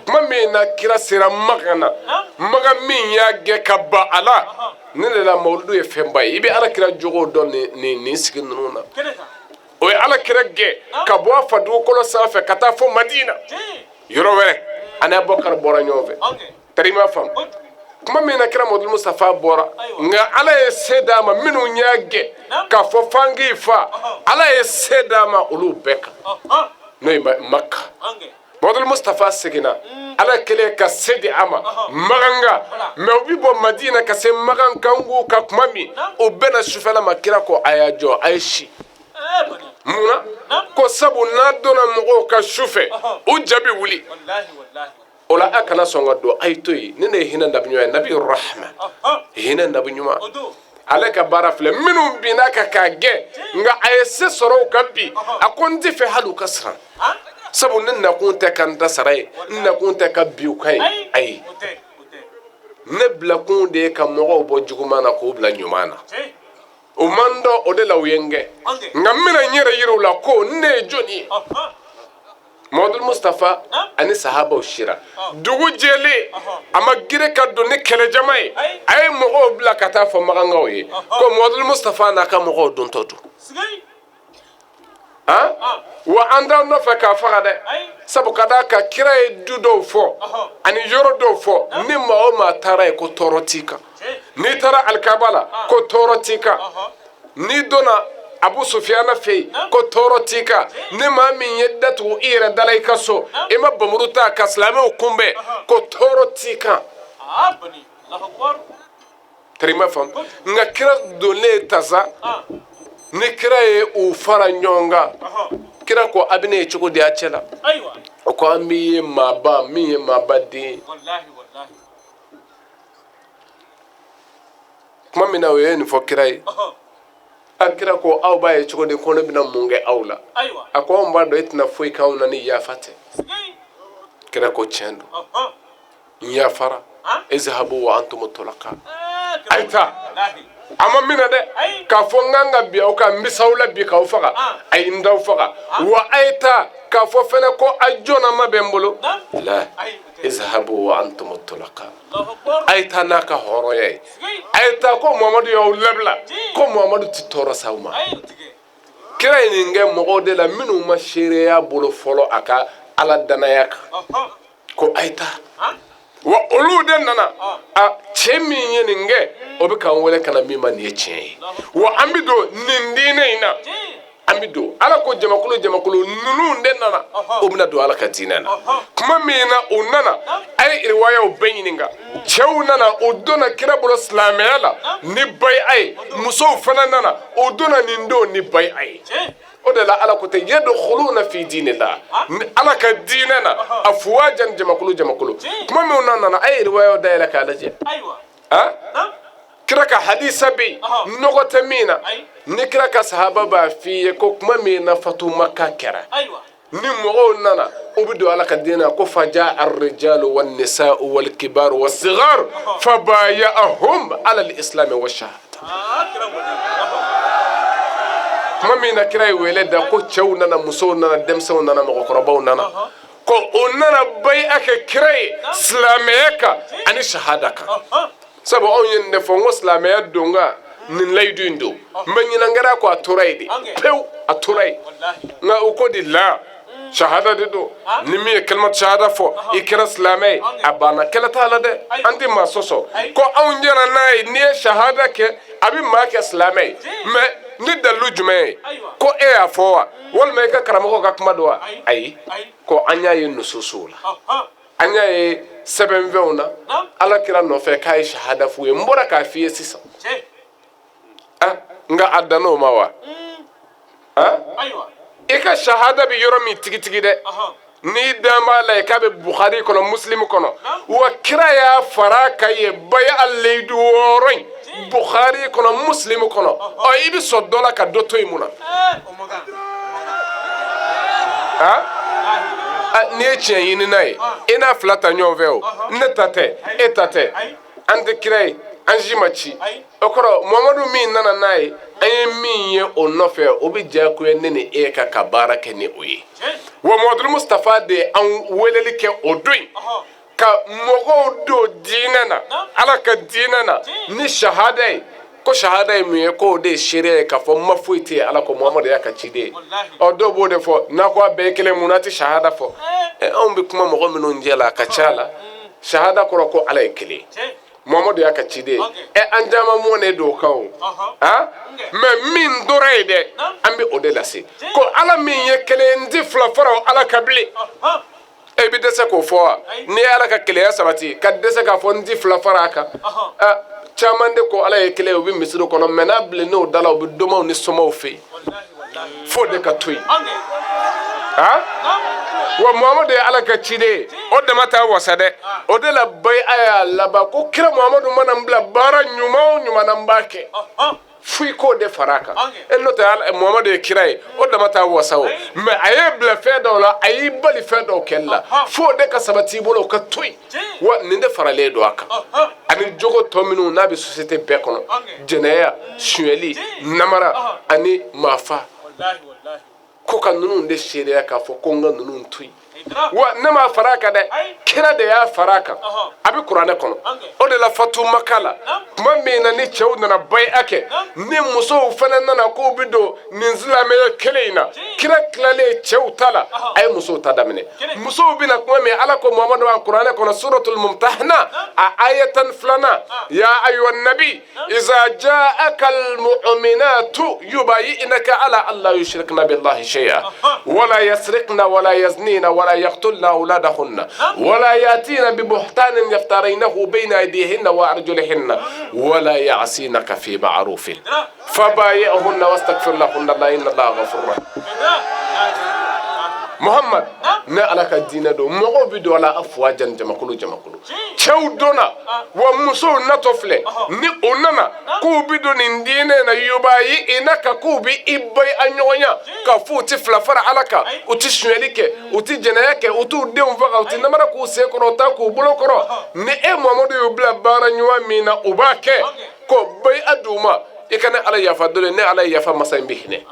Tuma min na kira sera Makan na, Makan min y'a gɛn ka ban a la, ne de la mawuludu ye fɛnba ye. I bɛ ala kira jogo dɔn nin sigi ninnu na. O ye ala kira gɛn ka bɔ a fa dugukolo sanfɛ ka taa fo Madina, yɔrɔ wɛrɛ, ani Abubakar bɔra ɲɔgɔn fɛ. Tari ma faamu. Tuma min na kira Mamadu Mustafa bɔra, nka ala ye se d'a ma minnu y'a gɛn k'a fɔ f'an k'i fa, ala ye se d'a ma olu bɛɛ kan, n'o ye Maka. Mamadu Mustafa seginna, ala kɛlen ka se di a ma Makan kan. Mɛ u bɛ bɔ Madina ka se Makan kan ka tuma min u bɛnna sufɛla ma, kira ko a y'a jɔ, a ye si. Mun na? Ko sabu n'a donna mɔgɔw kan su fɛ, u ja bɛ wuli. O la a kana sɔn ka don, a ye to yen. Ne ye hinɛ nabi ɲuman ye, nabi rahma, hinɛ nabi ɲuman. Ale ka baara filɛ, minnu binna kan k'a gɛn, nka a ye se sɔrɔ u kan bi. A ko n tɛ fɛ hali u ka siran, sabu ne nakun tɛ ka n ta sara ye, n nakun tɛ ka bin u kan ye. Ayi, ne bilakun de ye ka mɔgɔw bɔ juguman na k'u bila ɲuman na. O man dɔn, o de la u ye n gɛn, nka n bɛna n yɛrɛ yira u la ko ne ye jɔni ye. Mamadu Mustafa ani sahabaw sira dugu jɛlen, a ma girin ka don ni kɛlɛjama ye. A ye mɔgɔw bila ka taa fɔ makankaw ye ko Mamadu Mustafa n'a ka mɔgɔw dontɔ don, wa an t'aw nɔfɛ k'a faga dɛ, sabu ka d'a kan kira ye du dɔw fɔ ani yɔrɔ dɔw fɔ, ni maa o maa taara yen ko tɔɔrɔ t'i kan. N'i taara alikaba la ko tɔɔrɔ t'i kan. N'i donna Abu Sufiyana fɛ yen ko tɔɔrɔ t'i kan. Ni maa min ye datugu i yɛrɛ da la i ka so, i ma bamuru ta ka silamɛw kunbɛn, ko tɔɔrɔ t'i kan. Tari ma faamu. Nka kira donnen tasa ni kira ye u fara ɲɔgɔn kan, kira ko a bɛ ne ye cogo di a cɛ la? O ko an b'i ye maaba min ye maaba den ye. Tuma min na o ye nin fɔ kira ye, a kira ko aw b'a ye cogo di ko ne bɛna mun kɛ aw la? A ko anw b'a dɔn e tɛna foyi k'anw na ni yafa tɛ. Kira ko tiɲɛ don, n yafara. Izhabu wa antum tulaka, a ye taa. A ma minɛ dɛ k'a fɔ n kan ka bin aw kan, n bɛ s'aw la bi k'aw faga. Ayi, n t'aw faga. Wa a ye taa k'a fɔ fɛnɛ ko a jɔnnama bɛ n bolo la. Izhabu wa antum tulaka, a ye taa n'a ka hɔrɔnya ye. A ye taa ko Muhamadu y'aw labila, ko Muhamadu tɛ tɔɔrɔ s'aw ma. Kira ye nin kɛ mɔgɔw de la minnu ma seereya bolo fɔlɔ a ka ala danaya kan, ko a ye taa. Wa olu de nana, a cɛ min ye nin kɛ, o bɛ k'an wele ka na min ma, nin ye tiɲɛ ye. Wa an bɛ don nin diinɛ in na, an bɛ don ala ko jamakulu jamakulu ninnu de nana, o bɛna don ala ka diinɛ na. Tuma min na u nana, a ye riwayaw bɛɛ ɲininka. Cɛw nana, u donna kira bolo silamɛya la ni bayi'a ye. Musow fana nana, u donna nin don ni bayi'a ye. O de la ala ko ten, yadkhuluna fi dinillah, ala ka diinɛ na, afuwajan, jamakulu jamakulu. Tuma min na nana, a ye riwayaw dayɛlɛ k'a lajɛ. Kira ka hadisa bɛ yen, nɔgɔ tɛ min na, ni kira ka sahaba b'a f'i ye ko tuma min na fatu maka kɛra, ni mɔgɔw nana u bɛ don ala ka diinɛ na, ko faja arrijalu wan nisa'u wal kibaru was sigar fabaya'ahum ala al-islam wa shahada. Tuma min na kira ye wele da ko cɛw nana, musow nana, denmisɛnw nana, mɔgɔkɔrɔbaw nana, ko u nana bayi'a kɛ kira ye silamɛya kan ani shahada kan. Sabu anw ye nin de fɔ, n ko silamɛya don kan nin layidu in don, mɛ ɲinan kɛra ko a tora yen de pewu, a tora yen. Nka u ko de la shahada de don, ni min ye kalimatu shahada fɔ i kɛra silamɛ ye, a banna, kɛlɛ t'a la dɛ. An tɛ maa sɔsɔ ko anw jɛnna n'a ye, n'i ye shahada kɛ a bɛ maa kɛ silamɛ ye. Mɛ ni dalilu jumɛn ye ko e y'a fɔ wa, walima i ka karamɔgɔ ka kuma don wa? Ayi, ko an y'a ye nususuw la, an y'a ye sɛbɛnfɛnw na, ala kira nɔfɛ k'a ye shahada f'u ye. N bɔra k'a f'i ye sisan, nka a dann'o ma wa? I ka shahada bɛ yɔrɔ min tigitigi dɛ, n'i dan b'a la ye k'a bɛ Bukhari kɔnɔ, Muslim kɔnɔ, wa kira y'a fara a kan ye baya layidu wɔɔrɔ in Bukhari kɔnɔ, Muslim kɔnɔ. Ɔ i bɛ sɔn dɔ la ka dɔ to yen mun na? N'i ye tiɲɛ ɲinina ye, i n'a fila ta ɲɔgɔn fɛ. O ne ta tɛ, e ta tɛ, an tɛ kira ye, an si ma ci. O kɔrɔ Muhamadu min nana n'a ye, an An ye min ye o nɔfɛ, o bɛ diyagoya ne ni e kan ka baara kɛ ni o ye. Wa Muhamadu Mustafa de ye an weleli kɛ o don in ka mɔgɔw don diinɛ na, Ala ka diinɛ na ni shahada ye. Ko shahada ye mun ye? K'o de ye seereya ye k'a fɔ ma foyi tɛ yen Ala kɔ, Muhamadu y'a ka ciden ye. Ɔ, dɔw b'o de fɔ n'a ko a bɛɛ ye kelen, mun na tɛ shahada fɔ? Anw bɛ kuma mɔgɔ minnu jɛ la, a ka ca la, shahada kɔrɔ ko Ala ye kelen, Muhamadu y'a ka ciden ye. Ɛ, an caman mɔnnen don o kan o, han. Mais min tora yen dɛ, an bɛ o de lase ko Ala min ye kelen ye, n tɛ fila fara o Ala kan bilen. E bɛ dɛsɛ k'o fɔ wa? N'i ye Ala ka kelenya sabati ka dɛsɛ k'a fɔ n tɛ fila fara a kan. Caman de ko Ala ye kelen ye, u bɛ misiri kɔnɔ, mais n'a bilennen o da la, u bɛ domaw ni somaw fɛ yen f'o de ka to yen. Ha, wa Muhamadu ye Ala ka ciden ye, o dama t'a wasa dɛ. O de la bayi a y'a laban ko kira Muhamadu mana n bila baara ɲuman o ɲuman na, n b'a kɛ, fo i k'o de fara a kan. E n'o tɛ, Muhamadu ye kira ye, o dama t'a wasa o. Mais a ye bila fɛn dɔw la, a y'i bali fɛn dɔw kɛli la, f'o de ka sabati i bolo, o ka to yen. Wa nin de faralen don a kan ani jogo tɔ minnu n'a bɛ société bɛɛ kɔnɔ: jɛnɛya, sonyɛli, namara ani maafa. Ko ka ninnu de seereya k'a fɔ ko n ka ninnu to yen. Wa ne m'a fara a kan dɛ, kira de y'a fara a kan, a bɛ kuranɛ kɔnɔ. O de la fatu Maka la, tuma min na ni cɛw nana bayi'a kɛ, ni musow fana nana k'u bɛ don nin silamɛya kelen in na, kira tilalen cɛw ta la, a ye musow ta daminɛ. Musow bɛna kuma min, Ala ko Muhamadu ma kuranɛ kɔnɔ, suratul Mumtahana, a aya 12nan: ya ayuha nabi iza ja'aka almu'minatu yubayi'naka ala alla yushrikna billahi shay'a wala yasriqna wala yaznina wala yaqtulna awladahunna wala yatina bibuhtanin yaftarinahu bayna aydihinna wa arjulihinna wala ya'sinaka fi ma'rufin fabayi'hunna wastaghfir lahunna Allah inna Allaha ghafurur rahim. Muhammad, ne Ala ka diinɛ don, mɔgɔw bɛ don a la afuwajan, jamakulu jamakulu. Cɛw donna, wa musow natɔ filɛ. Ni o nana k'u bɛ don nin diinɛ na, yubayi'naka, k'u bɛ i bayi a ɲɔgɔnya k'a fɔ u tɛ fila fara Ala kan, u tɛ sonyɛli kɛ, u tɛ jɛnɛya kɛ, u t'u denw faga, u tɛ namara k'u sen kɔrɔ, u t'a k'u bolo kɔrɔ. Ni e Muhamadu y'u bila baara ɲuman min na, u b'a kɛ, ko bayi a d'u ma, i ka ne Ala yafa dole, ne Ala ye yafa masa in bɛ hinɛ.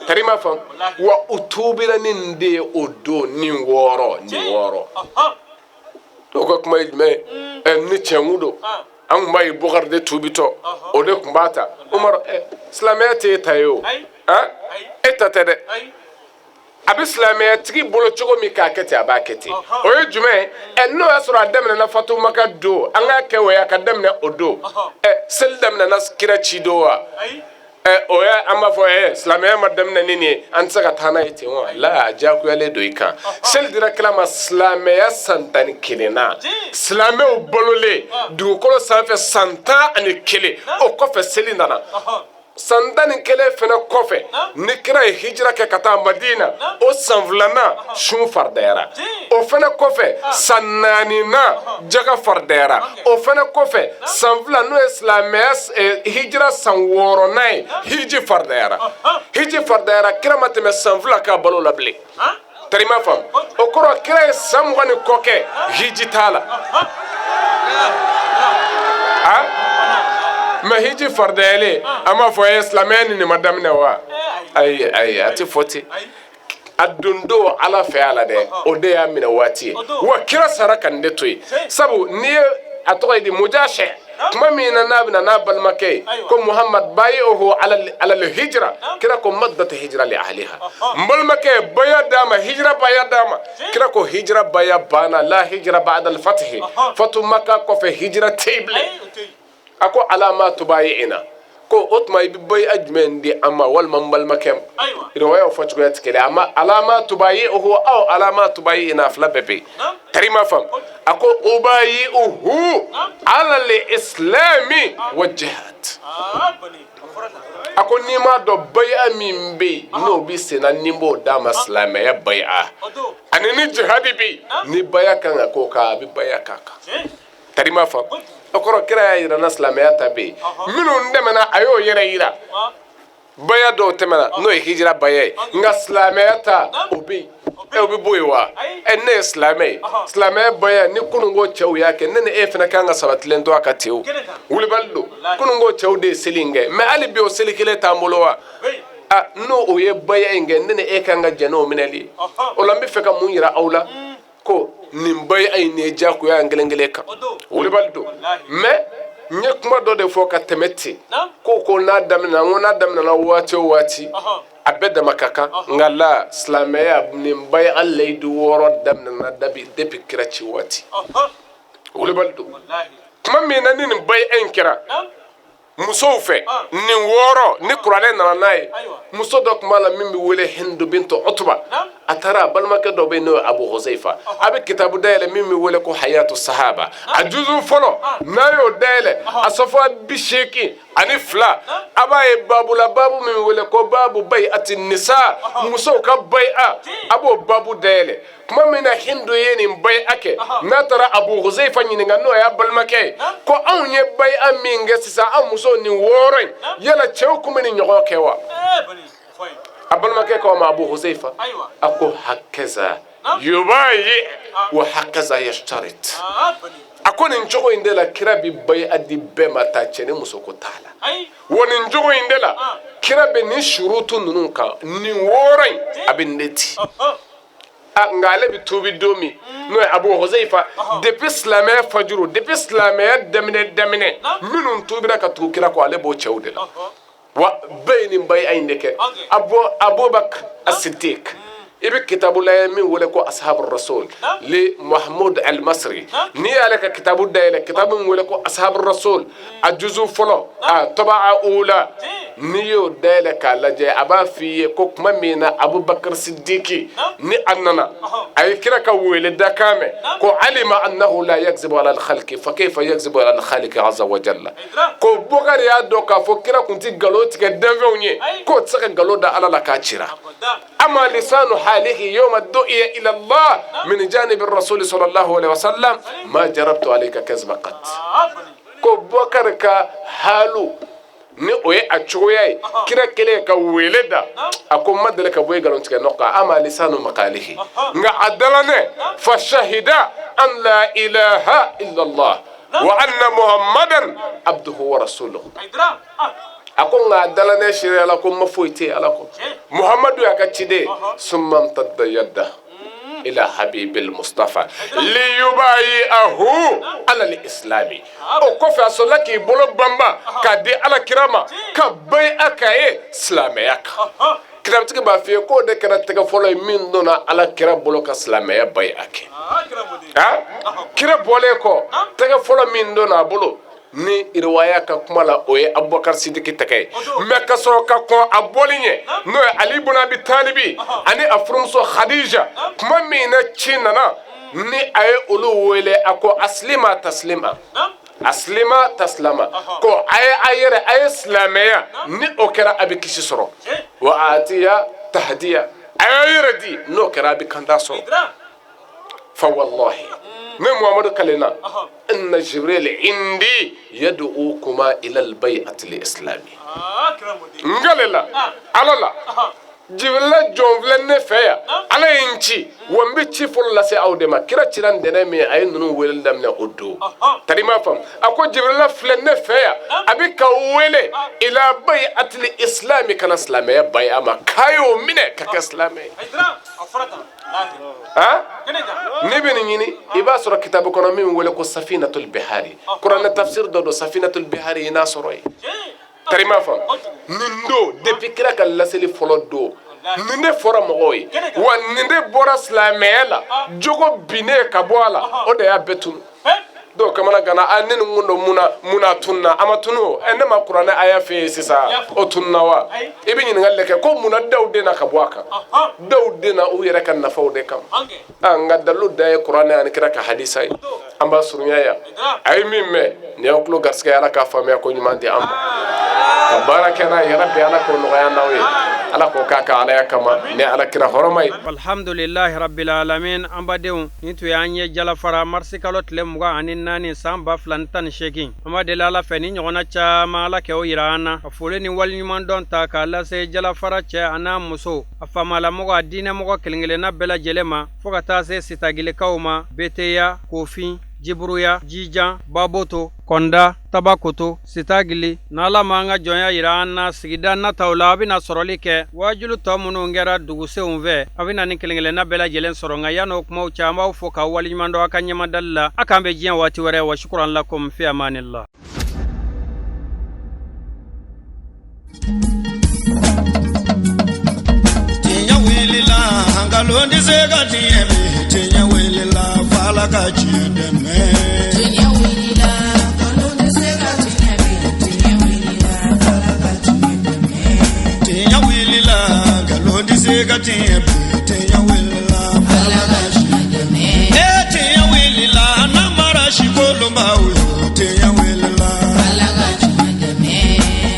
Tari ma faamu wa? U tuubira ni nin de ye o don, nin wɔɔrɔ, nin wɔɔrɔ. Dɔw ka kuma ye jumɛn ye? Ɛ, ni tiɲɛ don, an tun b'a ye Bukari de tuubitɔ, o de tun b'a ta. Umaru, ɛ, silamɛya tɛ e ta ye o, han, e ta tɛ dɛ. A bɛ silamɛya tigi bolo cogo min k'a kɛ ten, a b'a kɛ ten. O ye jumɛn ye? Ɛ, n'o y'a sɔrɔ a daminɛna fatu Maka don, an k'a kɛ o ye, a ka daminɛ o don. Ɛ, seli daminɛna kira ci don wa? Ɛ, o ye an b'a fɔ ɛ, silamɛya ma daminɛ ni nin ye, an tɛ se ka taa n'a ye ten wa? La, a diyagoyalen don i kan. Seli dira kira ma silamɛya san 11 na, silamɛw balolen dugukolo sanfɛ san 11, o kɔfɛ seli nana. San 11 fana kɔfɛ, ni kira ye hijira kɛ ka taa Madina, o san filanan sun faridayara. O fana kɔfɛ san naaninan jaga faridayara. O fana kɔfɛ san 2, n'o ye silamɛya hijira san wɔɔrɔnan ye, hiji faridayara. Hiji faridayara, kira ma tɛmɛ san 2 k'a balo la bilen. Tari ma faamu? O kɔrɔ, kira ye san 20 ni kɔ kɛ hiji t'a la. A mais hiji faridayalen, an b'a fɔ ye silamɛya ni nin ma daminɛ wa? Ayi, ayi, a tɛ fɔ ten. A don don Ala fɛ a la dɛ, o de y'a minɛ waati ye. Wa kira sara ka nin de to yen, sabu n'i ye a tɔgɔ ye di Mujasɛ, tuma min na n'a bɛna n'a balimakɛ ye ko Muhammad bayi'uhu ala hijira, kira ko maddat hijira li ahliha. N balimakɛ, baya d'a ma, hijira baya d'a ma. Kira ko hijira baya banna, la hijira ba'da al-fathi, fatu Maka kɔfɛ hijira tɛ yen bilen. A ko ala ma tubayi'ina, ko o tuma i bɛ baya jumɛn di an ma walima n balimakɛ ma? Riwayaw fɔcogoya tɛ kelen. A ma ala ma tubayi'uhu aw ala ma tubayi'ina, a fila bɛɛ bɛ yen. Tari ma faamu? A ko ubayi'uhu ala al-islami wa jihad. A ko n'i m'a dɔn baya min bɛ yen n'o bɛ sen na, ni n b'o d'a ma, silamɛya baya ani ni jihadi bɛ yen, ni baya kan ka k'o kan, a bɛ baya k'a kan. Tari ma faamu? O kɔrɔ, kira y'a yira na silamɛya ta bɛ yen. Minnu dɛmɛna, a y'o yɛrɛ yira. Baya dɔw tɛmɛna n'o ye hijira baya ye, nka silamɛya ta o bɛ yen. Ɛ, o bɛ bɔ yen wa? Ɛ, ne ye silamɛ ye, silamɛya baya ni kununko cɛw y'a kɛ, ne ni e fana kan ka sabatilen to a ka ten. O wulibali don. Kununko cɛw de ye seli in kɛ, mɛ hali bi o seli kelen t'an bolo wa? A n'o o ye baya in kɛ, ne ni e kan ka jɛn n'o minɛli ye. O la n bɛ fɛ ka mun yira aw la? Ko nin baya in nin ye diyagoya an kelen kelen kan, wulibali don. Mɛ n ye kuma dɔ de fɔ ka tɛmɛ ten ko n'a daminɛna, n ko n'a daminɛna waati o waati, a bɛɛ dama ka kan. Nka la silamɛya nin baya layidu 6 daminɛna dabi depuis kira ci waati, wulibali don. Tuma min na ni nin baya in kɛra musow fɛ, nin 6 ni kuranɛ nana n'a ye, muso dɔ tun b'a la min bɛ wele Hindu bintu Utuba. A taara a balimakɛ dɔ bɛ yen n'o ye Abu Huzaifa. A bɛ kitabu dayɛlɛ min bɛ wele ko Hayatu Sahaba, a juzu fɔlɔ, n'a y'o dayɛlɛ, a safa 82, a b'a ye babu la, babu min bɛ wele ko babu bayiati nisa, musow ka bayi'a. A b'o babu dayɛlɛ tuma min na Hindu ye nin bayi'a kɛ, n'a taara Abu Huzaifa ɲininka, n'o y'a balimakɛ ye, ko anw ye bayi'a min kɛ sisan, an musow nin 6 in, yala cɛw kun bɛ nin ɲɔgɔn kɛ wa? A balimakɛ ko a ma, Abu Huzaifa, a ko hakaza yubayi wa hakaza yashtarit. A ko nin cogo in de la kira bɛ bayi'a di bɛɛ ma ta, cɛ ni muso ko t'a la. Wa nin cogo in de la kira bɛ nin surutu ninnu kan, nin 6 in a bɛ nin de di. Nka ale bɛ tuubi don min, n'o ye Abu Huzaifa, depuis silamɛya fajuru, depuis silamɛya daminɛ daminɛ, minnu tuubira ka tugu kira kɔ, ale b'o cɛw de la. Wa bɛɛ ye nin bayi'a in de kɛ. Abubakar Asidik, i bɛ kitabu lajɛ min wele ko Ashabu Rasul li Mahmud al-Masri. N'i y'ale ka kitabu dayɛlɛ, kitabu min wele ko Ashabu Rasul, a juzu fɔlɔ, a tɔba'a ula, n'i y'o dayɛlɛ k'a lajɛ, a b'a f'i ye ko tuma min na Abubakar Sidiki ni a nana, a ye kira ka wele dakan mɛn ko alima annahu la yakzibu ala al-khalqi fa kayfa yakzibu ala al-khaliqi azza wa jalla. Ko Bukari y'a dɔn k'a fɔ kira kun tɛ nkalon tigɛ danfɛnw ye, k'o tɛ se ka nkalon da Ala la k'a cira. Ama lisanu halihi yawma du'iya ila Allah min janibi rasuli sallallahu alaihi wasallam ma jarabtu alayka kazba qat. Ko Bukari ka halu ni o ye a cogoya ye, kira kɛlen ka wele da, a ko n ma deli ka bɔ i nkalon tigɛ nɔ kan. Ama lisanu makalihi, nka a dala ne fa shahida an la ilaha illallah wa anna muhammadan abduhu wa rasuluhu. A ko nka a dala ne seereya la ko n ma foyi tɛ ala kɔ, muhammadu y'a ka ciden. Summa mtadda yadda ila habibil mustafa liyubayi'ahu ala islami. O kɔfɛ a sɔrɔla k'i bolo banba k'a di ala kira ma ka bayi'a k'a ye silamɛya kan. Kitabutigi b'a f'i ye k'o de kɛra tɛgɛ fɔlɔ ye min donna ala kira bolo ka silamɛya bayi'a kɛ. Kira bɔlen kɔ, tɛgɛ fɔlɔ min donna a bolo ni riwaya ka kuma la, o ye Abubakar Sidiki tɛgɛ ye. Mɛ ka sɔrɔ ka kɔn a bɔli ɲɛ, n'o ye Ali bun Abi Talibi ani a furumuso Khadija, tuma min na ci nana ni a ye olu wele, a ko aslima taslima, aslima taslama, ko a ye a yɛrɛ, a ye silamɛya, ni o kɛra a bɛ kisi sɔrɔ. Wa atiya tahdiya, a y'a yɛrɛ di, n'o kɛra a bɛ kanda sɔrɔ. Fa wallahi, ne Muhammadu kalenna, inna Jibril indi yad'ukuma ila al-bay'ati al-islami. N kalela Ala la, Jibrila jɔn filɛ ne fɛ yan, Ala ye n ci, wa n bɛ ci fɔlɔ lase aw de ma. Kira cira ntɛnɛn min, a ye ninnu weleli daminɛ o don. Tari m'a faamu. A ko Jibrila filɛ ne fɛ yan, a bɛ ka wele ila bay'ati al-islami, ka na silamɛya bay'a ma, k'a y'o minɛ ka kɛ silamɛ ye. N'i bɛ nin ɲini, i b'a sɔrɔ kitabu kɔnɔ min wele ko Safinatul Bihari, kuranɛ tafsir dɔ don, Safinatul Bihari, i n'a sɔrɔ yen. Tari m'a faamu. Nin don, depuis kira ka laseli fɔlɔ don, nin de fɔra mɔgɔw ye, wa nin de bɔra silamɛya la, jogo binnen ka bɔ a la, o de y'a bɛɛ tunu. Dɔw kamana gana, a ne nin kun don, mun na, mun na tununa? A ma tunu o. Ɛ, ne ma kuranɛ aya f'e ye sisan, o tununa wa? I bɛ ɲininkali de kɛ ko mun na dɔw denna ka bɔ a kan, dɔw denna u yɛrɛ ka nafaw de kama. Nka dalilu dan ye kuranɛ ani kira ka hadisa ye. An b'a surunya yan. A ye min mɛn nin y'aw tulo garisɛgɛ, Ala k'a faamuya ko ɲuman di an ma ka baara kɛ n'a ye. Yarabi, Ala k'o nɔgɔya n'aw ye. Ala k'o k'a ka alaya kama ni Ala kira hɔrɔma ye. Alhamdulilahi rabbil alamin. An badenw, nin tun y'an ye Jalafara, marisi kalo tile 24, san 2018. An b'a deli Ala fɛ, ni ɲɔgɔnna caman, Ala kɛ o yira an na. Ka foli ni waleɲumandɔn ta k'a lase Jalafara cɛ a n'a muso, a faamalamɔgɔ, a diinɛmɔgɔ kelen-kelenna bɛɛ lajɛlen ma, fo ka taa se Sitagilikaw ma, Beteya, Kofin, Jiburuya, Jijan, Baboto, Kɔnda, Tabakoto, Sitagili. N'Ala ma an ka jɔnya yira an na sigida nataw la, a bɛna sɔrɔli kɛ waajulu tɔ minnu kɛra dugusenw fɛ, a bɛna ni kelen-kelenna bɛɛ lajɛlen sɔrɔ. Nka yan'o kumaw cɛ, an b'aw fo k'aw waleɲuman dɔn aw ka ɲɛmadali la. A k'an bɛn diɲɛ waati wɛrɛ. Wa shukran lakum, fi amanillah. Tiɲɛ wulila, nkalon tɛ se ka tiɲɛ bi. Tiɲɛ wulila, f'Ala ka tiɲɛ dɛmɛ. Tiɲɛ wulila, nkalon tɛ se ka tiɲɛ bi. Tiɲɛ wulila, Ala ka tiɲɛ dɛmɛ. Tiɲɛ wulila, nkalon tɛ se ka tiɲɛ bi. Tiɲɛ wulila, Ala ka tiɲɛ dɛmɛ. E tiɲɛ wulila, namara si kolonbaw yo. Tiɲɛ wulila, Ala ka tiɲɛ dɛmɛ.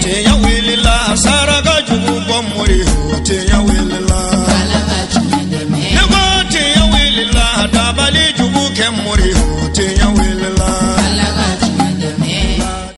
Tiɲɛ wulila, saraka jugu bɔ mori yo. Tiɲɛ wulila.